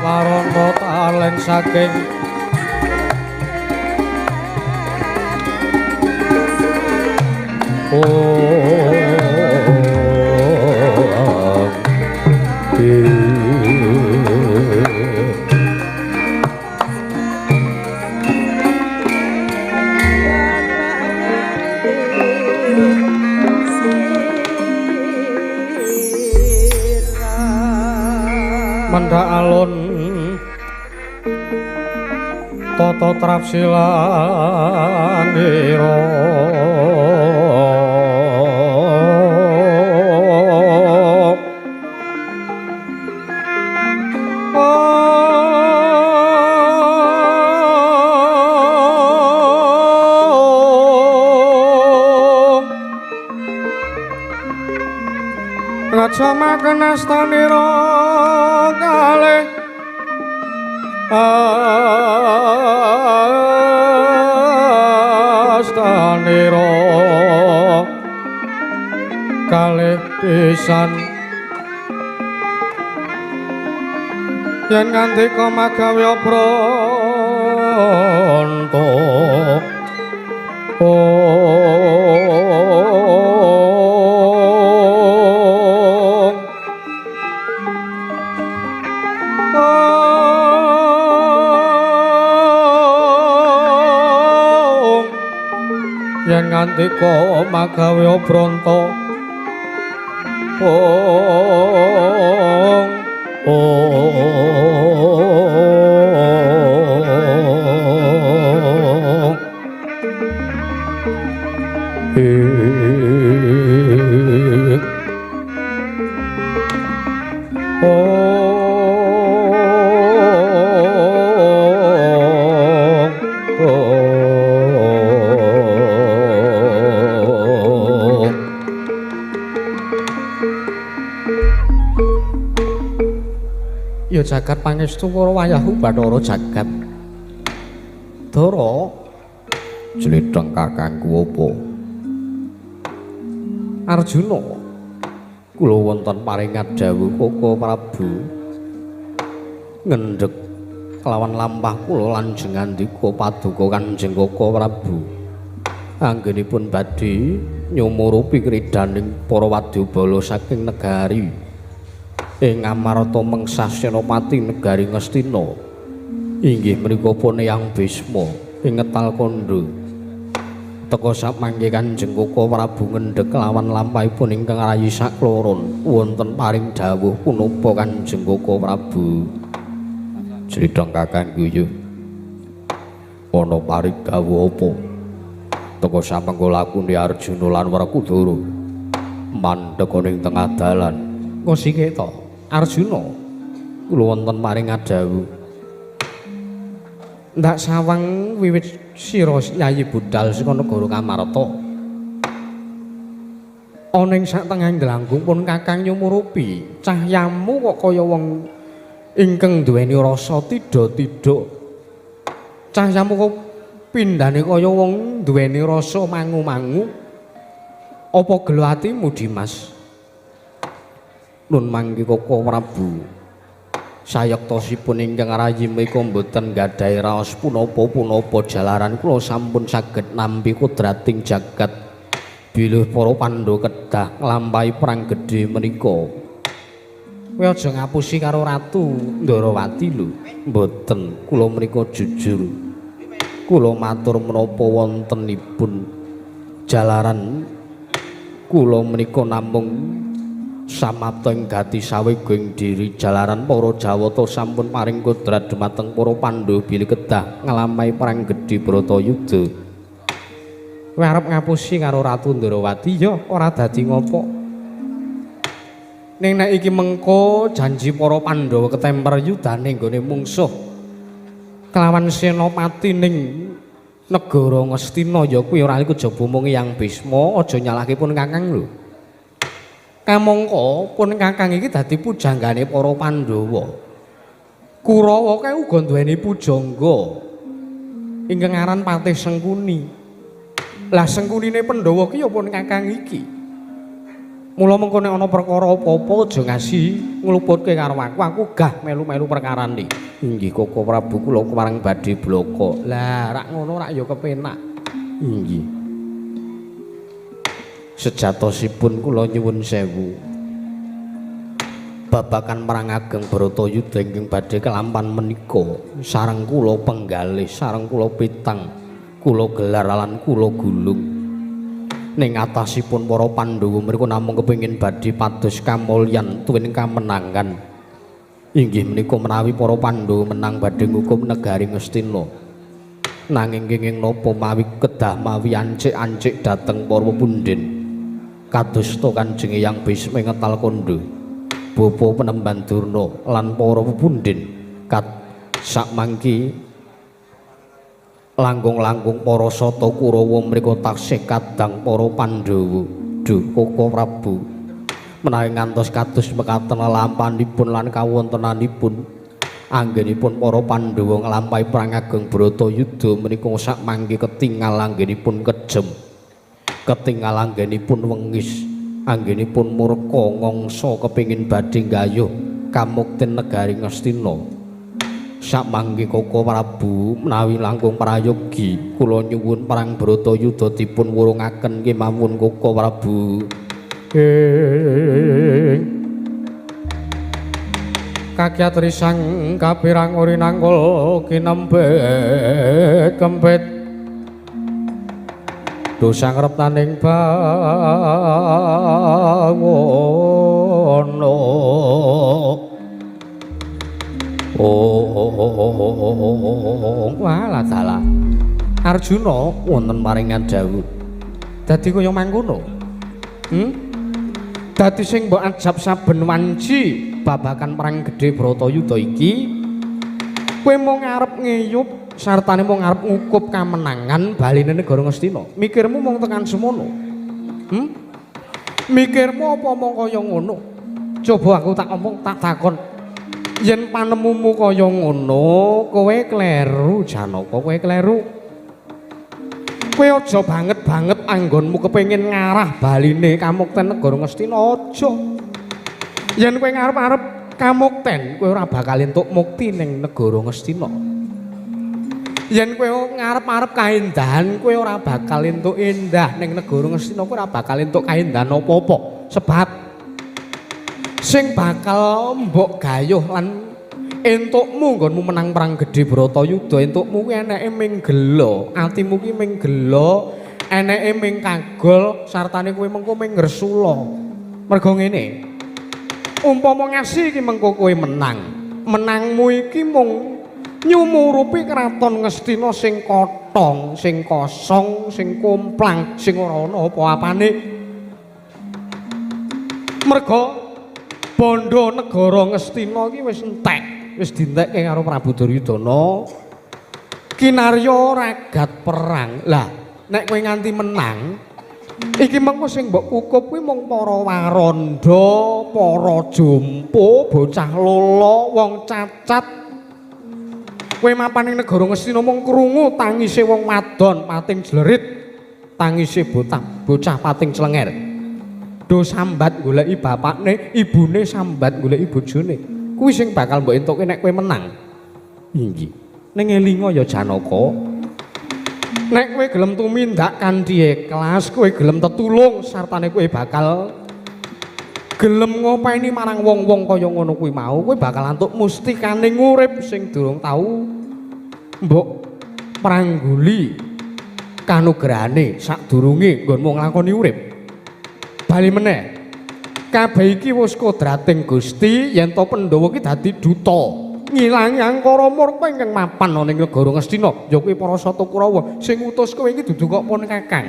warana talen saking Mendha alun tata trapsilanira Ngajamaken astanira kalih astanira kalih pisan yen ngandika magawe pronto. Yen ngandika magawe pronto ong ong Ya jagat pangestu para wayahu Bathara jagat. Dara jletheng kakangku apa? Arjuna kula wonten paringat dawuh Koko Prabu ngendhek kelawan lampah kula lanjeng ngandika paduka Kanjeng Koko Prabu anggenipun badhe nyumurupi kridaning para wadyabala saking negari ing Amarta mengsah senopati negari Ngastina inggih menika pun Eyang Bisma ing ngetal kandha teka samangke Kanjeng Koko Prabu ngendhek kelawan lampahipun ingkang rayi sakloron wonten paring dawuh punapa Kanjeng Koko Prabu. Jletheng kakangku yo ana paring dawuh apa? Teka samangke lakune Arjuna lan Werkudara mandhek ning tengah dalan. Ngosike to Arjuna kula wonten paring dawuh ndak sawang wiwit sira Yayi budal saka negara Kamarta ana ing sak tengahing delanggung pun kakang nyumurupi cahyamu kok kaya wong ingkang duweni rasa tidha-tidha cahyamu kok pindhane kaya wong duweni rasa mangu-mangu apa gelo atimu Dimas? Nun mangke Koko Prabu sayektosipun ingkang rayi menika mboten gadhahi raos punapa-punapa jalaran kula sampun saged nampi kodrating jagat bilih para Pandhawa kedah nglampahi perang gedhe menika. Kowe aja ngapusi karo Ratu Ndorowati lho. Mboten, kula menika jujur. Kula matur menapa wontenipun jalaran kula menika namung samapta ing gati sawega ing diri jalaran para Jawata sampun paring kodrat dumateng para Pandhawa bilih kedah nglampahi perang gedhe Bratayuda. Kowe arep ngapusi karo Ratu Ndorowati ya ora dadi ngopo. Ning nek iki mengko janji para Pandhawa ketemper yudane nggone mungsuh kelawan senopati ning negara Ngastina ya kuwi ora iku kejaba mung Hyang Bisma, aja nyalahke pun Kakang lho. Kamangka pun Kakang iki dadi pujanggane para Pandhawa. Kurawa kae uga duweni pujangga ingkang aran Patih Sengkuni. Lah Sengkunine Pandhawa ki ya pun Kakang iki. Mula mengko nek ana perkara apa-apa aja ngasi ngluputke karo aku, aku gah melu-melu perkarane. Inggih Koko Prabu, kula kepareng badhe blaka. Lah rak ngono rak ya kepenak. Inggih. Sejatosipun kula nyuwun sewu. Babakan perang ageng Bharatayuda ingkang badhe kelampan menika sareng kula penggalih, sareng kula pitang, kula gelar lan kula gulung. Ning atasipun para Pandhawa mriku namung kepengin badhe pados kamulyan tuwin kamenangan. Inggih menika menawi para Pandhawa menang badhe ngukum negari Ngastina. Nanging kenging napa mawi kedah mawi ancik-ancik dhateng para pepundhen. Kadosta Kanjeng Hyang Bisma ngetal kandha Bapa Penemban Durna lan para pepundhen kat sakmangki langkung-langkung para sata Kurawa mriku taksih kadang para Pandhawa. Duh Koko Prabu, menawi ngantos kados mekaten lelampahanipun lan kawontenanipun anggenipun para Pandhawa nglampahi perang ageng Bharatayuda menika sakmangke ketingal anggenipun kejem, ketingal anggenipun wengis, anggenipun murka ngangsa kepingin badhe nggayuh kamukten negari Ngastina. Sakmangke Koko Prabu menawi langkung prayogi kula nyuwun perang Bharatayuda dipun wurungaken kemawon Koko Prabu. Kakyat risang kapirang uri nangkul kinempet kempit dosa ngreptaning bawono. Oh, walah dalah. Arjuna wonten maringan dawuh. Dadi kaya mangkono. Dadi sing mbok ajab saben wanci babakan perang gedhe Bharatayuda iki, kowe mung arep ngeyup sartane mung arep ngukup kamenangan baline negara Ngastina. Mikirmu mung tekan semono. Mikirmu apa mung kaya ngono? Coba aku tak omong, tak takon. Yen panemumu kaya ngono, kowe kleru Janaka, kowe kleru. Kowe aja banget-banget anggonmu kepengin ngarah baline kamukten negara Ngastina, aja. Yen kowe ngarep-arep kamukten, kowe ora bakal entuk mukti ning negara Ngastina. Yen kowe ngarep-arep kaendahan, kowe ora bakal entuk endah ning negara Ngastina, kowe ora bakal entuk kaendahan apa-apa. Sebab sing bakal mbok gayuh lan entukmu nggonmu menang perang gedhe Bharatayuda, entukmu kuwi eneke ming gela, atimu kuwi ming gela, eneke ming kagol, sartane kowe mengko ming ngresula. Mergo ngene, umpama ngasi iki mengko kowe menang, menangmu iki mung nyumurupi kraton Ngastina sing kotong, sing kosong, sing komplang, sing ora ana apa-apane. Mergo bondo negara Ngastina iki wis entek, wis dientekke karo Prabu Duryudana. Kinarya ragat perang. Lah, nek kowe nganti menang, iki mengko sing mbok kukup kuwi mung para waranda, para jompo, bocah lolo, wong cacat. Kowe mapan ning negara Ngastina mung krungu tangise wong wadon pating jlerit, tangise bocah pating clenger. Do sambat goleki bapakne, ibune sambat goleki bojone. Kuwi sing bakal mbok entuke nek kowe menang. Inggih. Ning elinga ya Janaka. Nek kowe gelem tumindak kanthi ikhlas, kowe gelem tetulung sartane kowe bakal gelem ngopeni marang wong-wong kaya ngono kuwi mau, kowe bakal antuk mustikaning urip sing durung tau mbok prangguli kanugrahane sadurunge nggonmu nglakoni urip. Bali meneh, kabeh iki wis kodrating Gusti yen to Pandhawa ki dadi duta. Ngilangi angkara murka ingkang mapan ana ing negara Ngastina, ya kuwi para Sata Kurawa. Sing ngutus kowe iki dudu kok pun Kakang.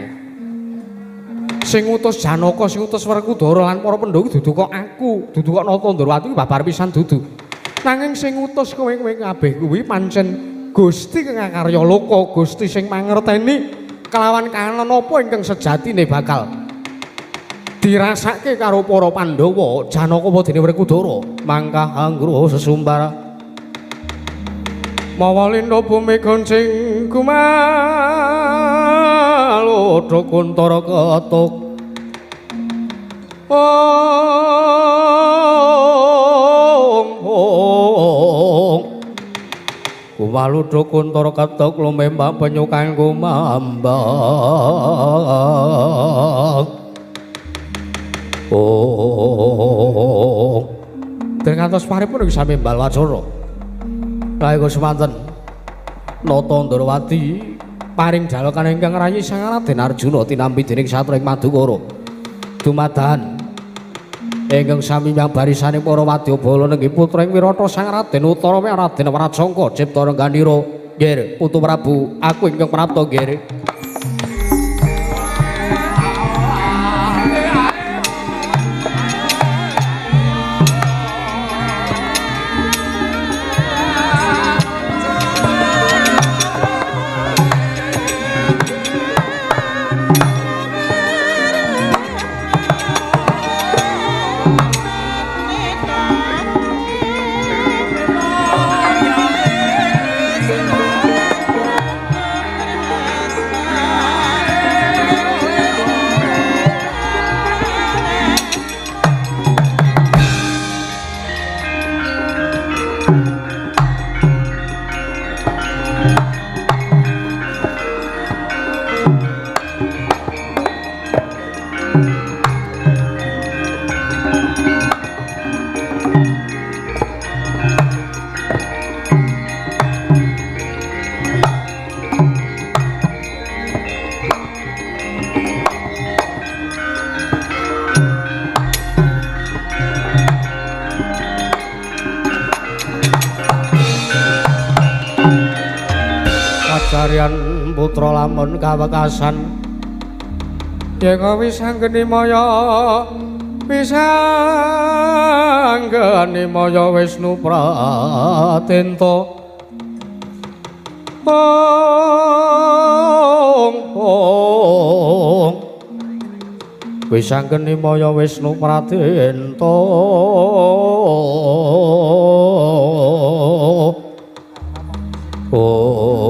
Sing ngutus Janaka, sing ngutus Werkudara lan para Pandhawa dudu kok aku, dudu kok Nata Ndrawati babar pisan dudu. Nanging sing ngutus kowe kowe kabeh kuwi pancen Gusti kang akarya loka, Gusti sing mangerteni kelawan kahanan apa ingkang sejatine bakal dirasake karo para Pandhawa, Janaka apa dene Werkudara. Mangkah anggroho sesumbara mawa lindha bumi goncing gumalodha kuntara ketuk. Ong ong gumalodha kuntara ketuk lumembak penyukan gumambang. Oh, dereng ngantos paripun iki sami mbal wacara. Nalika semanten Nata Ndrawati paring dalokan ingkang rayi Sang Raden Arjuna tinampi dening satria ing Madukara. Dumadahan ingkang sami nyang barisane para wadyabala nenggih putra ing Wirata Sang Raden Utara Raden Wrajangka cipta rengganira. Nggih, Putu Prabu, aku ingkang prapta nggih. Kajarian putra lamun kawekasan yen wis anggeni maya wis anggeni maya Wisnu Pratenta. Ong ong wis anggeni maya Wisnu Pratenta. Oh,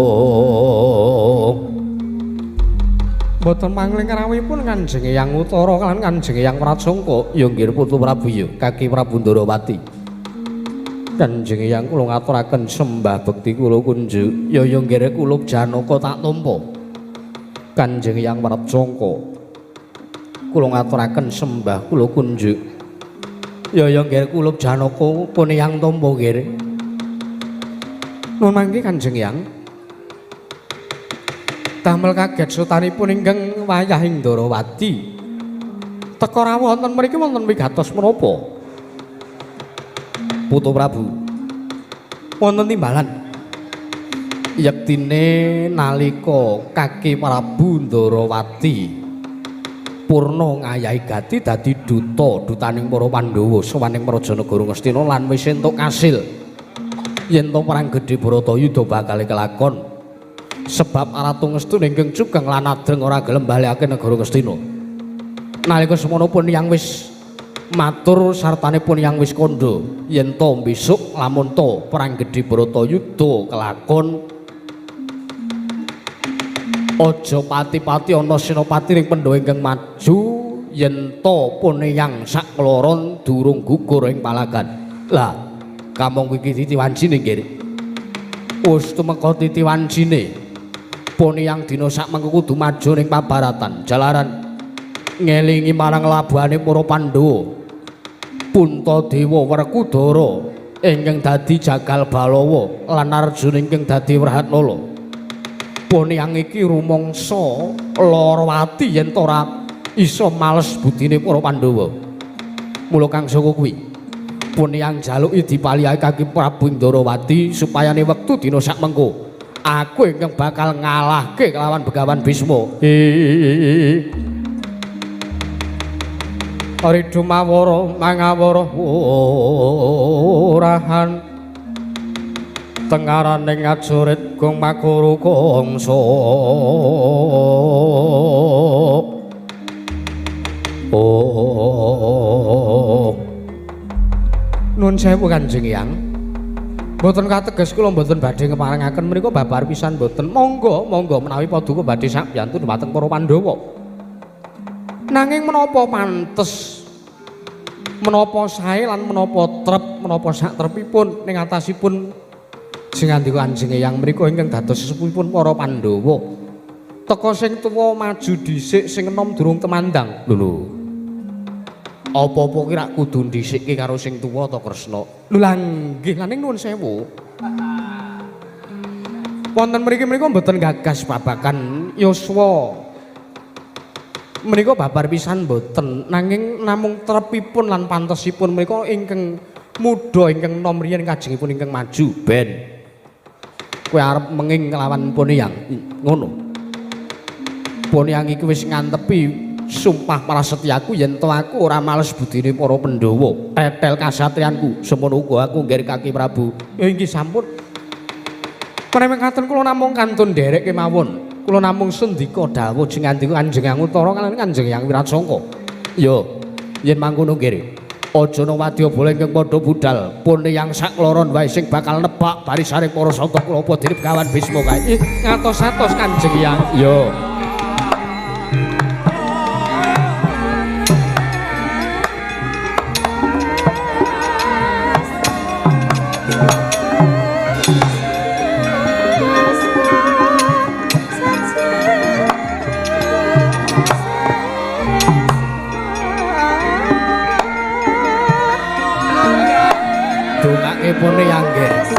mboten mangling rawuhipun Kanjeng Hyang Utara lan Kanjeng Hyang Wrajangka. Ya nggih Putu Prabu ya, Kaki Prabu Ndrawati. Kanjeng Hyang kula ngaturaken sembah bekti kula kunjuk. Ya ya nggih kula Janaka tak tampa. Kanjeng Hyang Wrajangka kula ngaturaken sembah kula kunjuk. Ya ya nggih kula Janaka pun Hyang tampa nggih. Nun mangke Kanjeng Hyang. Damel kaget sutanipun ingkang wayah ing Ndrawati. Teka rawuh wonten mriki wonten wigatos menapa? Putu Prabu, wonten timbalan. Yektine nalika Kaki Prabu Ndrawati purna ngayahi gati dadi duta dutaning para Pandhawa sowan ing Praja Negara Ngastina lan wis entuk kasil yen to perang gedhe Bharatayuda bakal kelakon. Sebab Ratu Ngastina ingkang cugeng lan adreng ora gelem balekake negara Ngastina. Nalika semono pun yang wis matur sartane pun yang wis kandha yen to besok lamun to perang gedhe Bharatayuda kelakon aja pati-pati ana senopati ring Pandhawa ingkang maju yen to pun yang sakloron durung gugur ing palagan. Lah kamangka iki titi wancine nggih. Wis tumeka titi wancine. Pun yang dina sak mengko kudu maju ning pabaratan jalaran ngelingi marang labuhane para Pandhawa. Puntadewa Werkudara ingkang dadi Jagal Balawa lan Arjuna ingkang dadi Wrahatnala. Pun yang iki rumangsa lara ati yen ora iso males budine para Pandhawa. Mula kang saka kuwi Pun yang jaluki dipalihake Kaki Prabu Ndorowati supayane wektu dina sak mengko aku ingkang bakal ngalahke kelawan Begawan Bisma. Ridho mawara mangawara orahan tengaraning ajurit gong makuru kongso. Oh. Nun sewu Kanjeng Hyang. Mboten kateges kula mboten badhe ngeparengaken menika babar pisan mboten. Monggo, monggo menawi paduka badhe sakbiyantu dhumateng para Pandhawa. Nanging menapa pantes, menapa sae lan menapa trep, menapa sak trepipun ning atasipun sing ngandika Kanjeng Hyang menika ingkang dados sesepuhipun para Pandhawa. Teka sing tuwa maju dhisik, sing enom durung temandang. Lho lho. Apa-apa ki rak kudu ndhisikke karo sing tuwa to Kresna. Lho lah nggih, lah ning nuwun sewu. Wonten mriki menika mboten gagas babagan yuswa. Menika babar pisan mboten, nanging namung trepipun lan pantesipun menika ingkang muda ingkang nom riyen kajengipun ingkang maju ben. Kowe arep menging kelawan Pun Hyang. Ngono. Pun Hyang iki wis ngantepi sumpah prasetyaku yen to aku ora males budine para Pandhawa. Tetel kasatriyanku semono uga aku ngger Kaki Prabu. Ya inggih sampun. Menawi mekaten kula namung kantun nderek kemawon. Kula namung sendika dawuh jeng ngandika Kanjeng Hyang Utara kaliyan Kanjeng Hyang Wirasangka. Ya, yen mangkono nggih. Aja ana wadyabala ingkang padha budhal. Pun Hyang sakloron wae sing bakal nebak barisaning para santa kula apa dene Begawan Bisma kae. Ngatos-atos Kanjeng Hyang. Ya. Dongake pune yang nggih.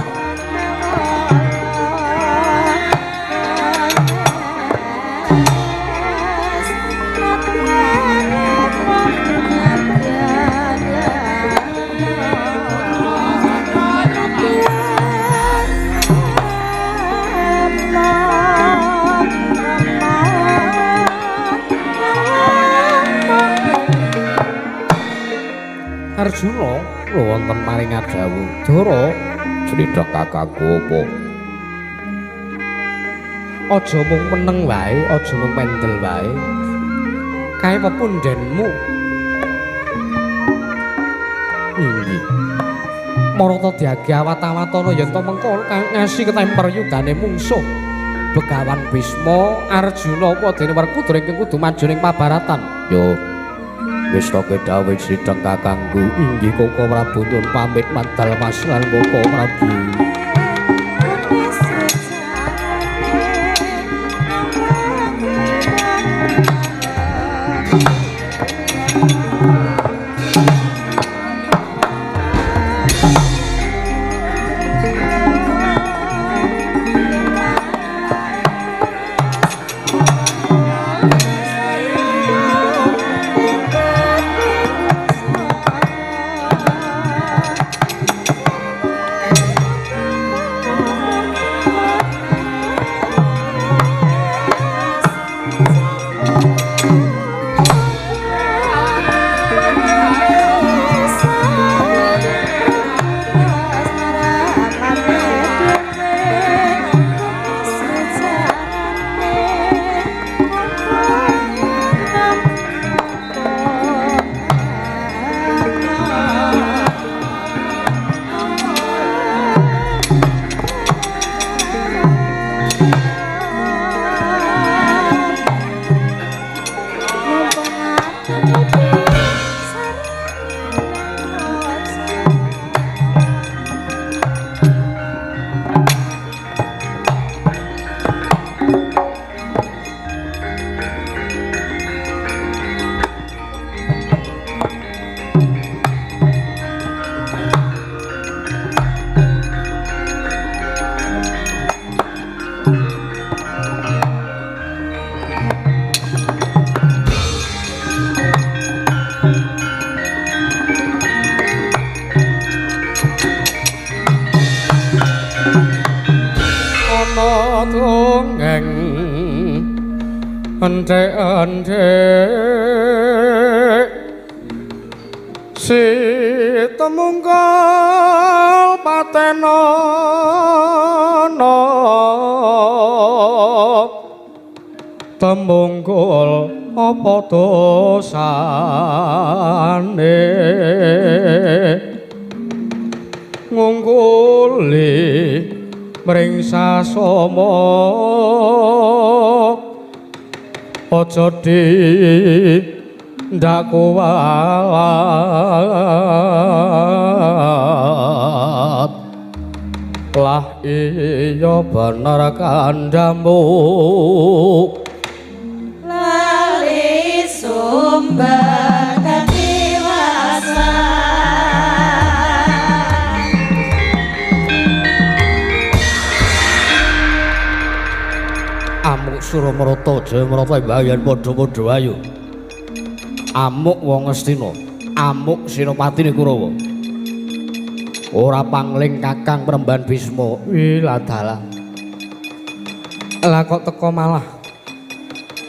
Arjuna lho wonten paring dawuh. Dara crita kakangku apa? Aja mung meneng wae, aja mung pendel wae. Kae pepundhenmu. Inggih. Marata diage awat-awatana yen to mengko ngasi ketemper yudane mungsuh. Begawan Bisma, Arjuna apa dene Werkudara ingkang kudu maju ning pabaratan. Yo. Wis to kedhawuh sidang kakangku inggih Koko Prabu nyuwun pamit madal Mas lan Koko Prabu. ana dongeng endhek-endhek si temungkal patenono temungkul apa dosane ngungkuli mring sasama aja di ndak kuwalat lah iya bener kandhamu lali sumber katiwasan. Amuk Suramarata Jayamarata mbayan padha-padha ayo. Amuk wong Ngastina, amuk Senopatine Kurawa. Ora pangling Kakang Premban Bisma. Wiladalah. Lah kok teko malah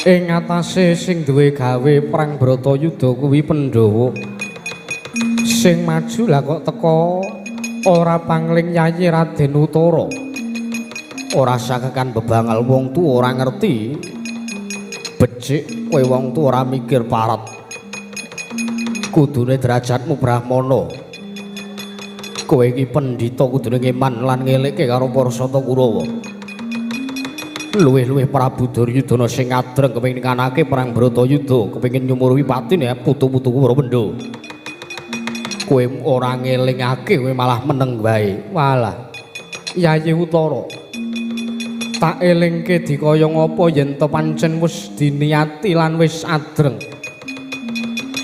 ing atase sing duwe gawe perang Bratayuda kuwi Pandhawa. Sing maju lah kok teko ora pangling Yayi Raden Utara. Ora sakekan bebangal wong tuwa ora ngerti. Becik kowe wong tuwa ora mikir parat. Kudune derajatmu brahmana. Kowe iki pendhita kudune ngeman lan ngelekke karo para sata Kurawa. Luwih-luwih Prabu Duryudana sing adreng kepengin nganake perang Bratayuda, kepengin nyumuruhi patine putu-putuku para Pandhawa. Kowe ora ngelingake, kowe malah meneng wae. Walah. Yayi Utara. Tak elingke dikaya ngapa yen to pancen wis diniati lan wis adreng.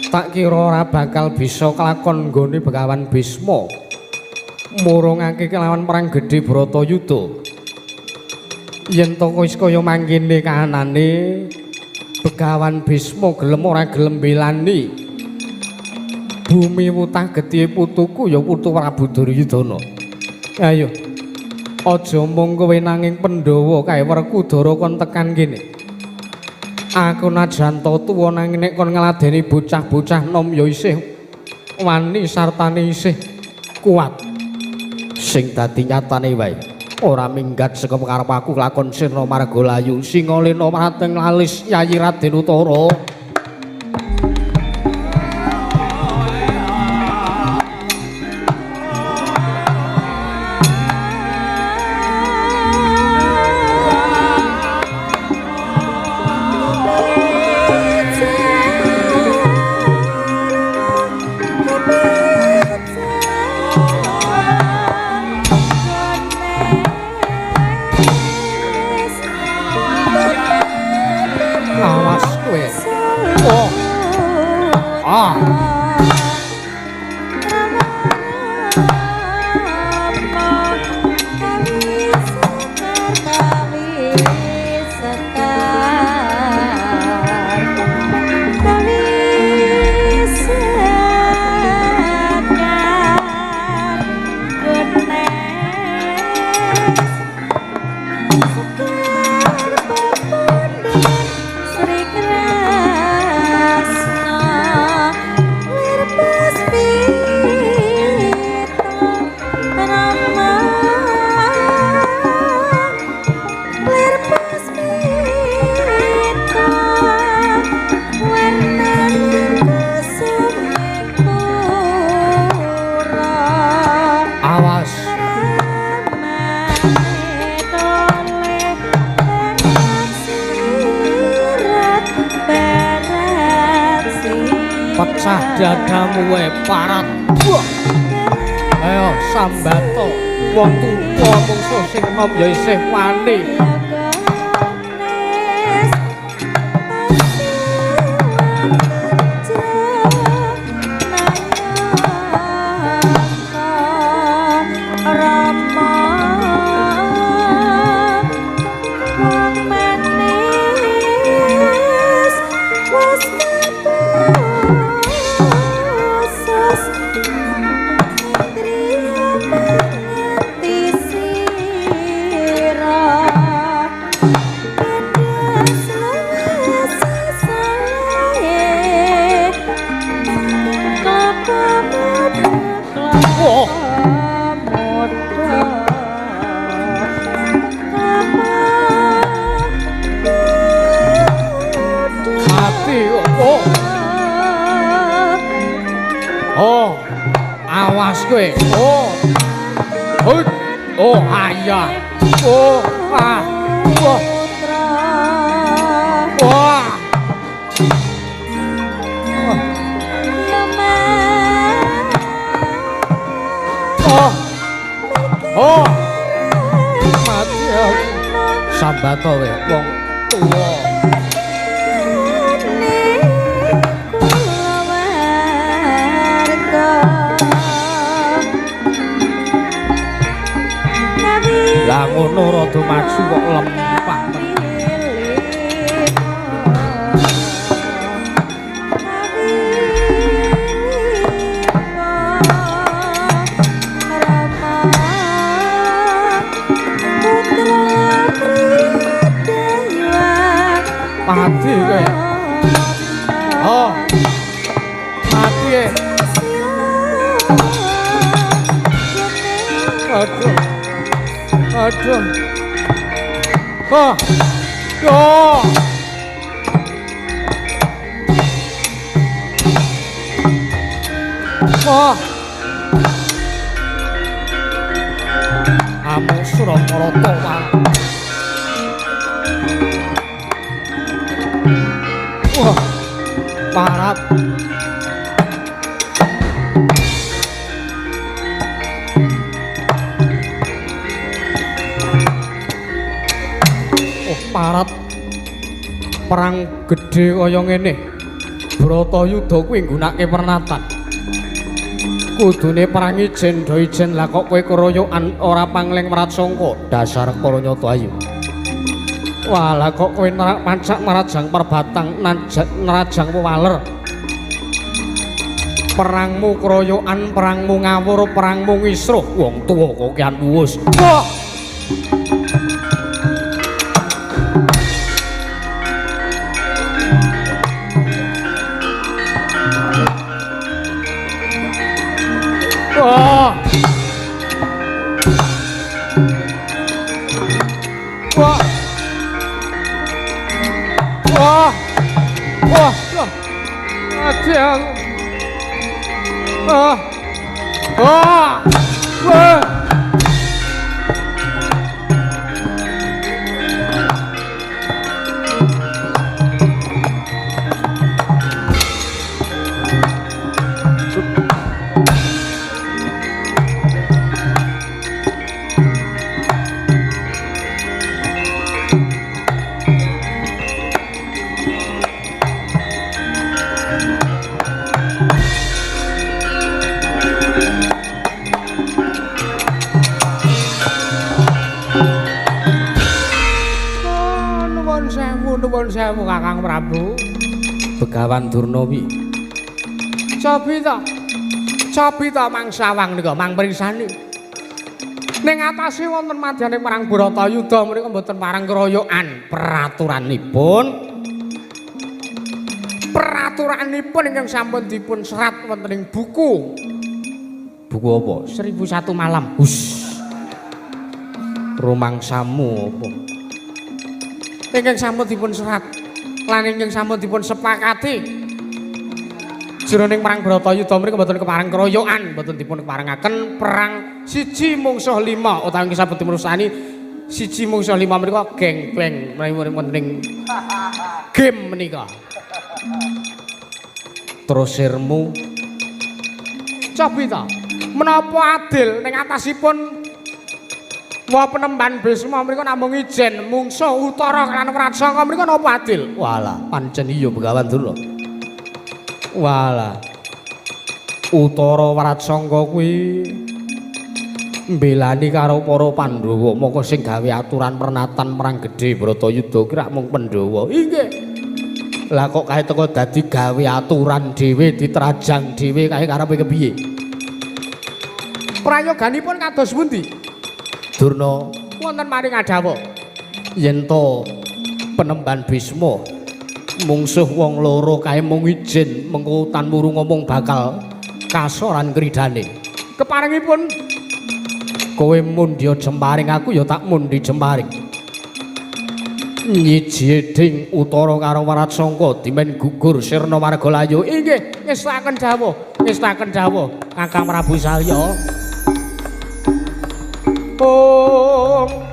Tak kira ora bakal bisa kelakon nggone Begawan Bisma. Murungake kelawan perang gedhe Bratayuda. Yen to wis kaya mangkene kahanane Begawan Bisma gelem ora gelem belani bumi wutah getih putuku ya putu Prabu Duryudana. Ayo. Aja mung kowe nanging Pandhawa kae Werkudara kon tekan kene. Aku najan ta tuwa nanging nek kon ngladeni bocah-bocah nom ya isih wani sartane isih kuat. Sing dadi nyatane wae ora minggat saka karep aku lakon sirna marga layu singalena mateng lalis Yayi Raden Utara. Awas kowe. Oh. Ah. Awas. Pecah dadamu wae parat. Wah. Ayo sambato wong tuwa mungsuh sing enom ya isih wani. Sira. Awas kowe. Oh. Hut. Oh, ayah. Oh, ah. Wah. Wah. Oh. Oh. Mati aku. Sambato kowe wong tuwa. Lah ngono rada maju kok lempah. Mati kowe. Oh. Mati kowe. Aduh. Aduh. Oh. Oh. Oh. Amung Surakarta wae. Wah. Parat. Oh, parat. Perang gedhe kaya ngene. Bratayuda kuwi nggunakake pernatan. Kudune perang ijen do ijen, lah kok kowe keroyokan ora pangling mratsangka. Dasar para nyata ayu. Wah, lah kok kowe pancak marajang perbatang nerajang wewaler. Perangmu keroyokan, perangmu ngawur, perangmu ngisruh. Wong tuwa kok kian uwus. Wah. Wah. Wah. Wah. Wah. Wah. Mati aku. Ah. Wah. Wah. Nuwun sewu Kakang Prabu. Begawan Durna wi. Cobi ta. Cobi ta mang sawang nika mang pringsani. Ning atase wonten madyaning perang Bratayuda menika mboten parang keroyokan. Peraturanipun Peraturanipun ingkang sampun dipun serat wonten ing buku. Buku apa? 1001 Malam. Hus. Rumangsamu apa? Ingkang sampun dipun serat lan ingkang sampun dipun sepakati jroning perang Bratayuda menika mboten kepareng keroyokan, mboten dipun keparengaken perang 1 mungsuh 5 utawi ingkang sampun dipun wastani 1 mungsuh 5 menika gengbeng menawi wonten ing game menika. Terus sirmu cobi ta menapa adil ning atasipun wa penemban Bisma mriku namung ijen mungsuh Utara lan Wratsangka mriku napa adil? Walah, pancen iya Begawan Durna. Walah. Utara Wratsangka kuwi mbelani karo para Pandhawa, mongko sing gawe aturan pernatan perang gedhe Bratayuda ki rak mung Pandhawa. Inggih. Lah kok kae teko dadi gawe aturan dhewe diterajang dhewe kae karepe kepiye? Prayoganipun kados pundi? Durna wonten maring adawa yen to penemban Bisma mungsuh wong loro kae mung ijen mengko tanmuru ngomong bakal kasoran kridane. Keparengipun kowe mundhi jemparing aku ya tak mundhi jemparing. Nyiji ding Utara karo Waratsangka dimen gugur sirna warga layu. Inggih, ngestaken dawuh, ngestaken dawuh Kakang Prabu Salya. Om.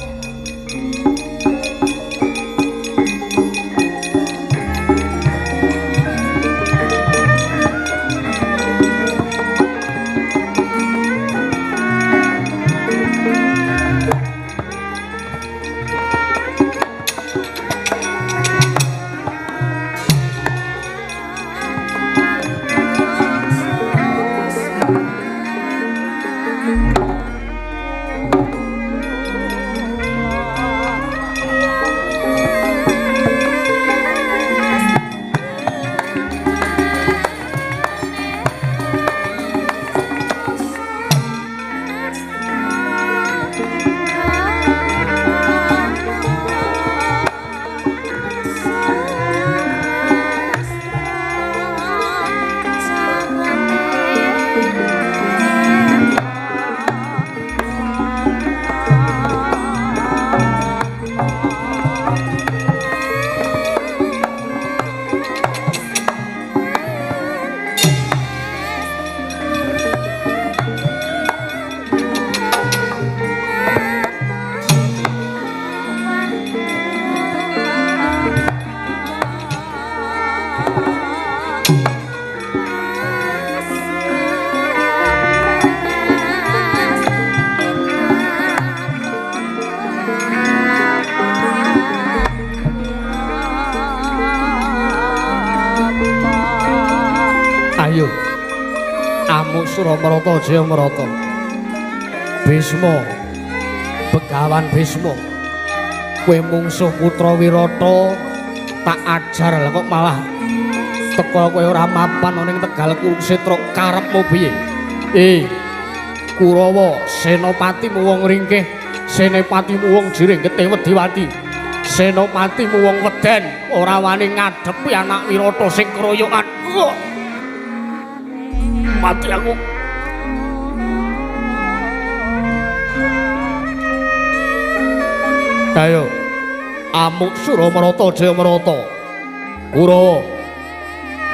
Ayo amuk Suramarata Jayamarata. Bisma, Begawan Bisma, kowe mungsuh putra Wirata tak ajar lah kok malah teka kowe ora mapan ning Tegal Kurukshetra, karepmu piye? Kurawa, senopatimu wong ringkih, senopatimu wong jiring getih wedi-wadi, senopatimu wong weden ora wani ngadepi anak Wirata sing keroyokan. Mati aku. Ayo amuk Suramarata Jayamarata. Kurawa,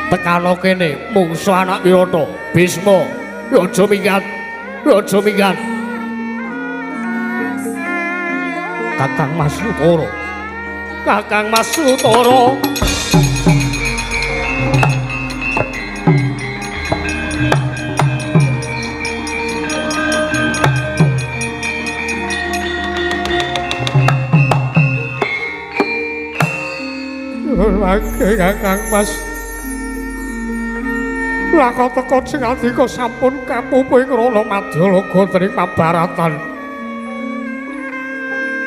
tekano kene mungsuh anak Wirata. Bisma, aja minggat, aja minggat. Kakang Mas Utara, Kakang Mas Utara. Kakang Mas, lakon teka sing andika sampun kapupu ing rana Madyalaga dening pabaratan.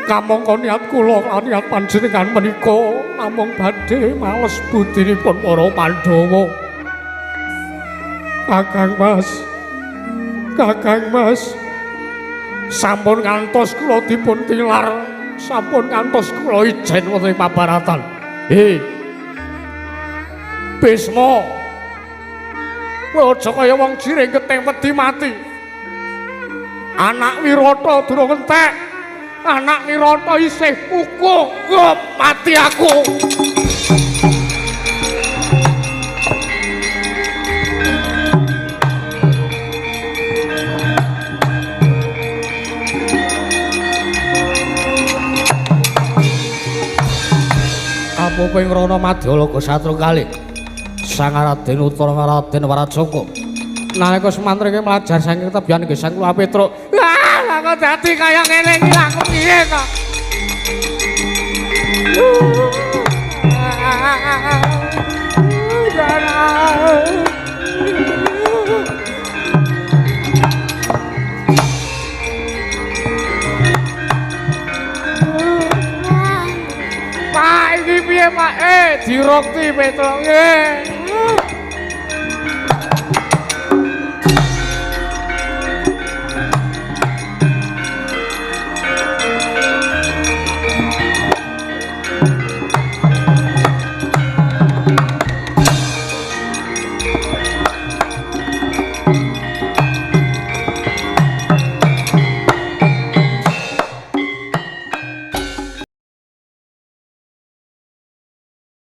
Kamangka niat kula lan niat panjenengan menika namung badhe males budinipun para Pandhawa. Kakang Mas, Kakang Mas, sampun ngantos kula dipun tilar, sampun ngantos kula ijen wonten ing pabaratan. Bisma, kowe aja kaya wong jiring getih wedi mati. Anak Wirata durung entek, anak Wirata isih kukuh, mati aku. Kapupu ing rana Madyalaga satru kalih Sang Raden Utara Raden Waratsangka. Nalika semantrike mlajar saking tebihan nggih Sang Kula Petruk. Lah kok dadi kaya ngene iki lha aku piye to? Pak iki piye Pak? Dirokti Petruk nggih.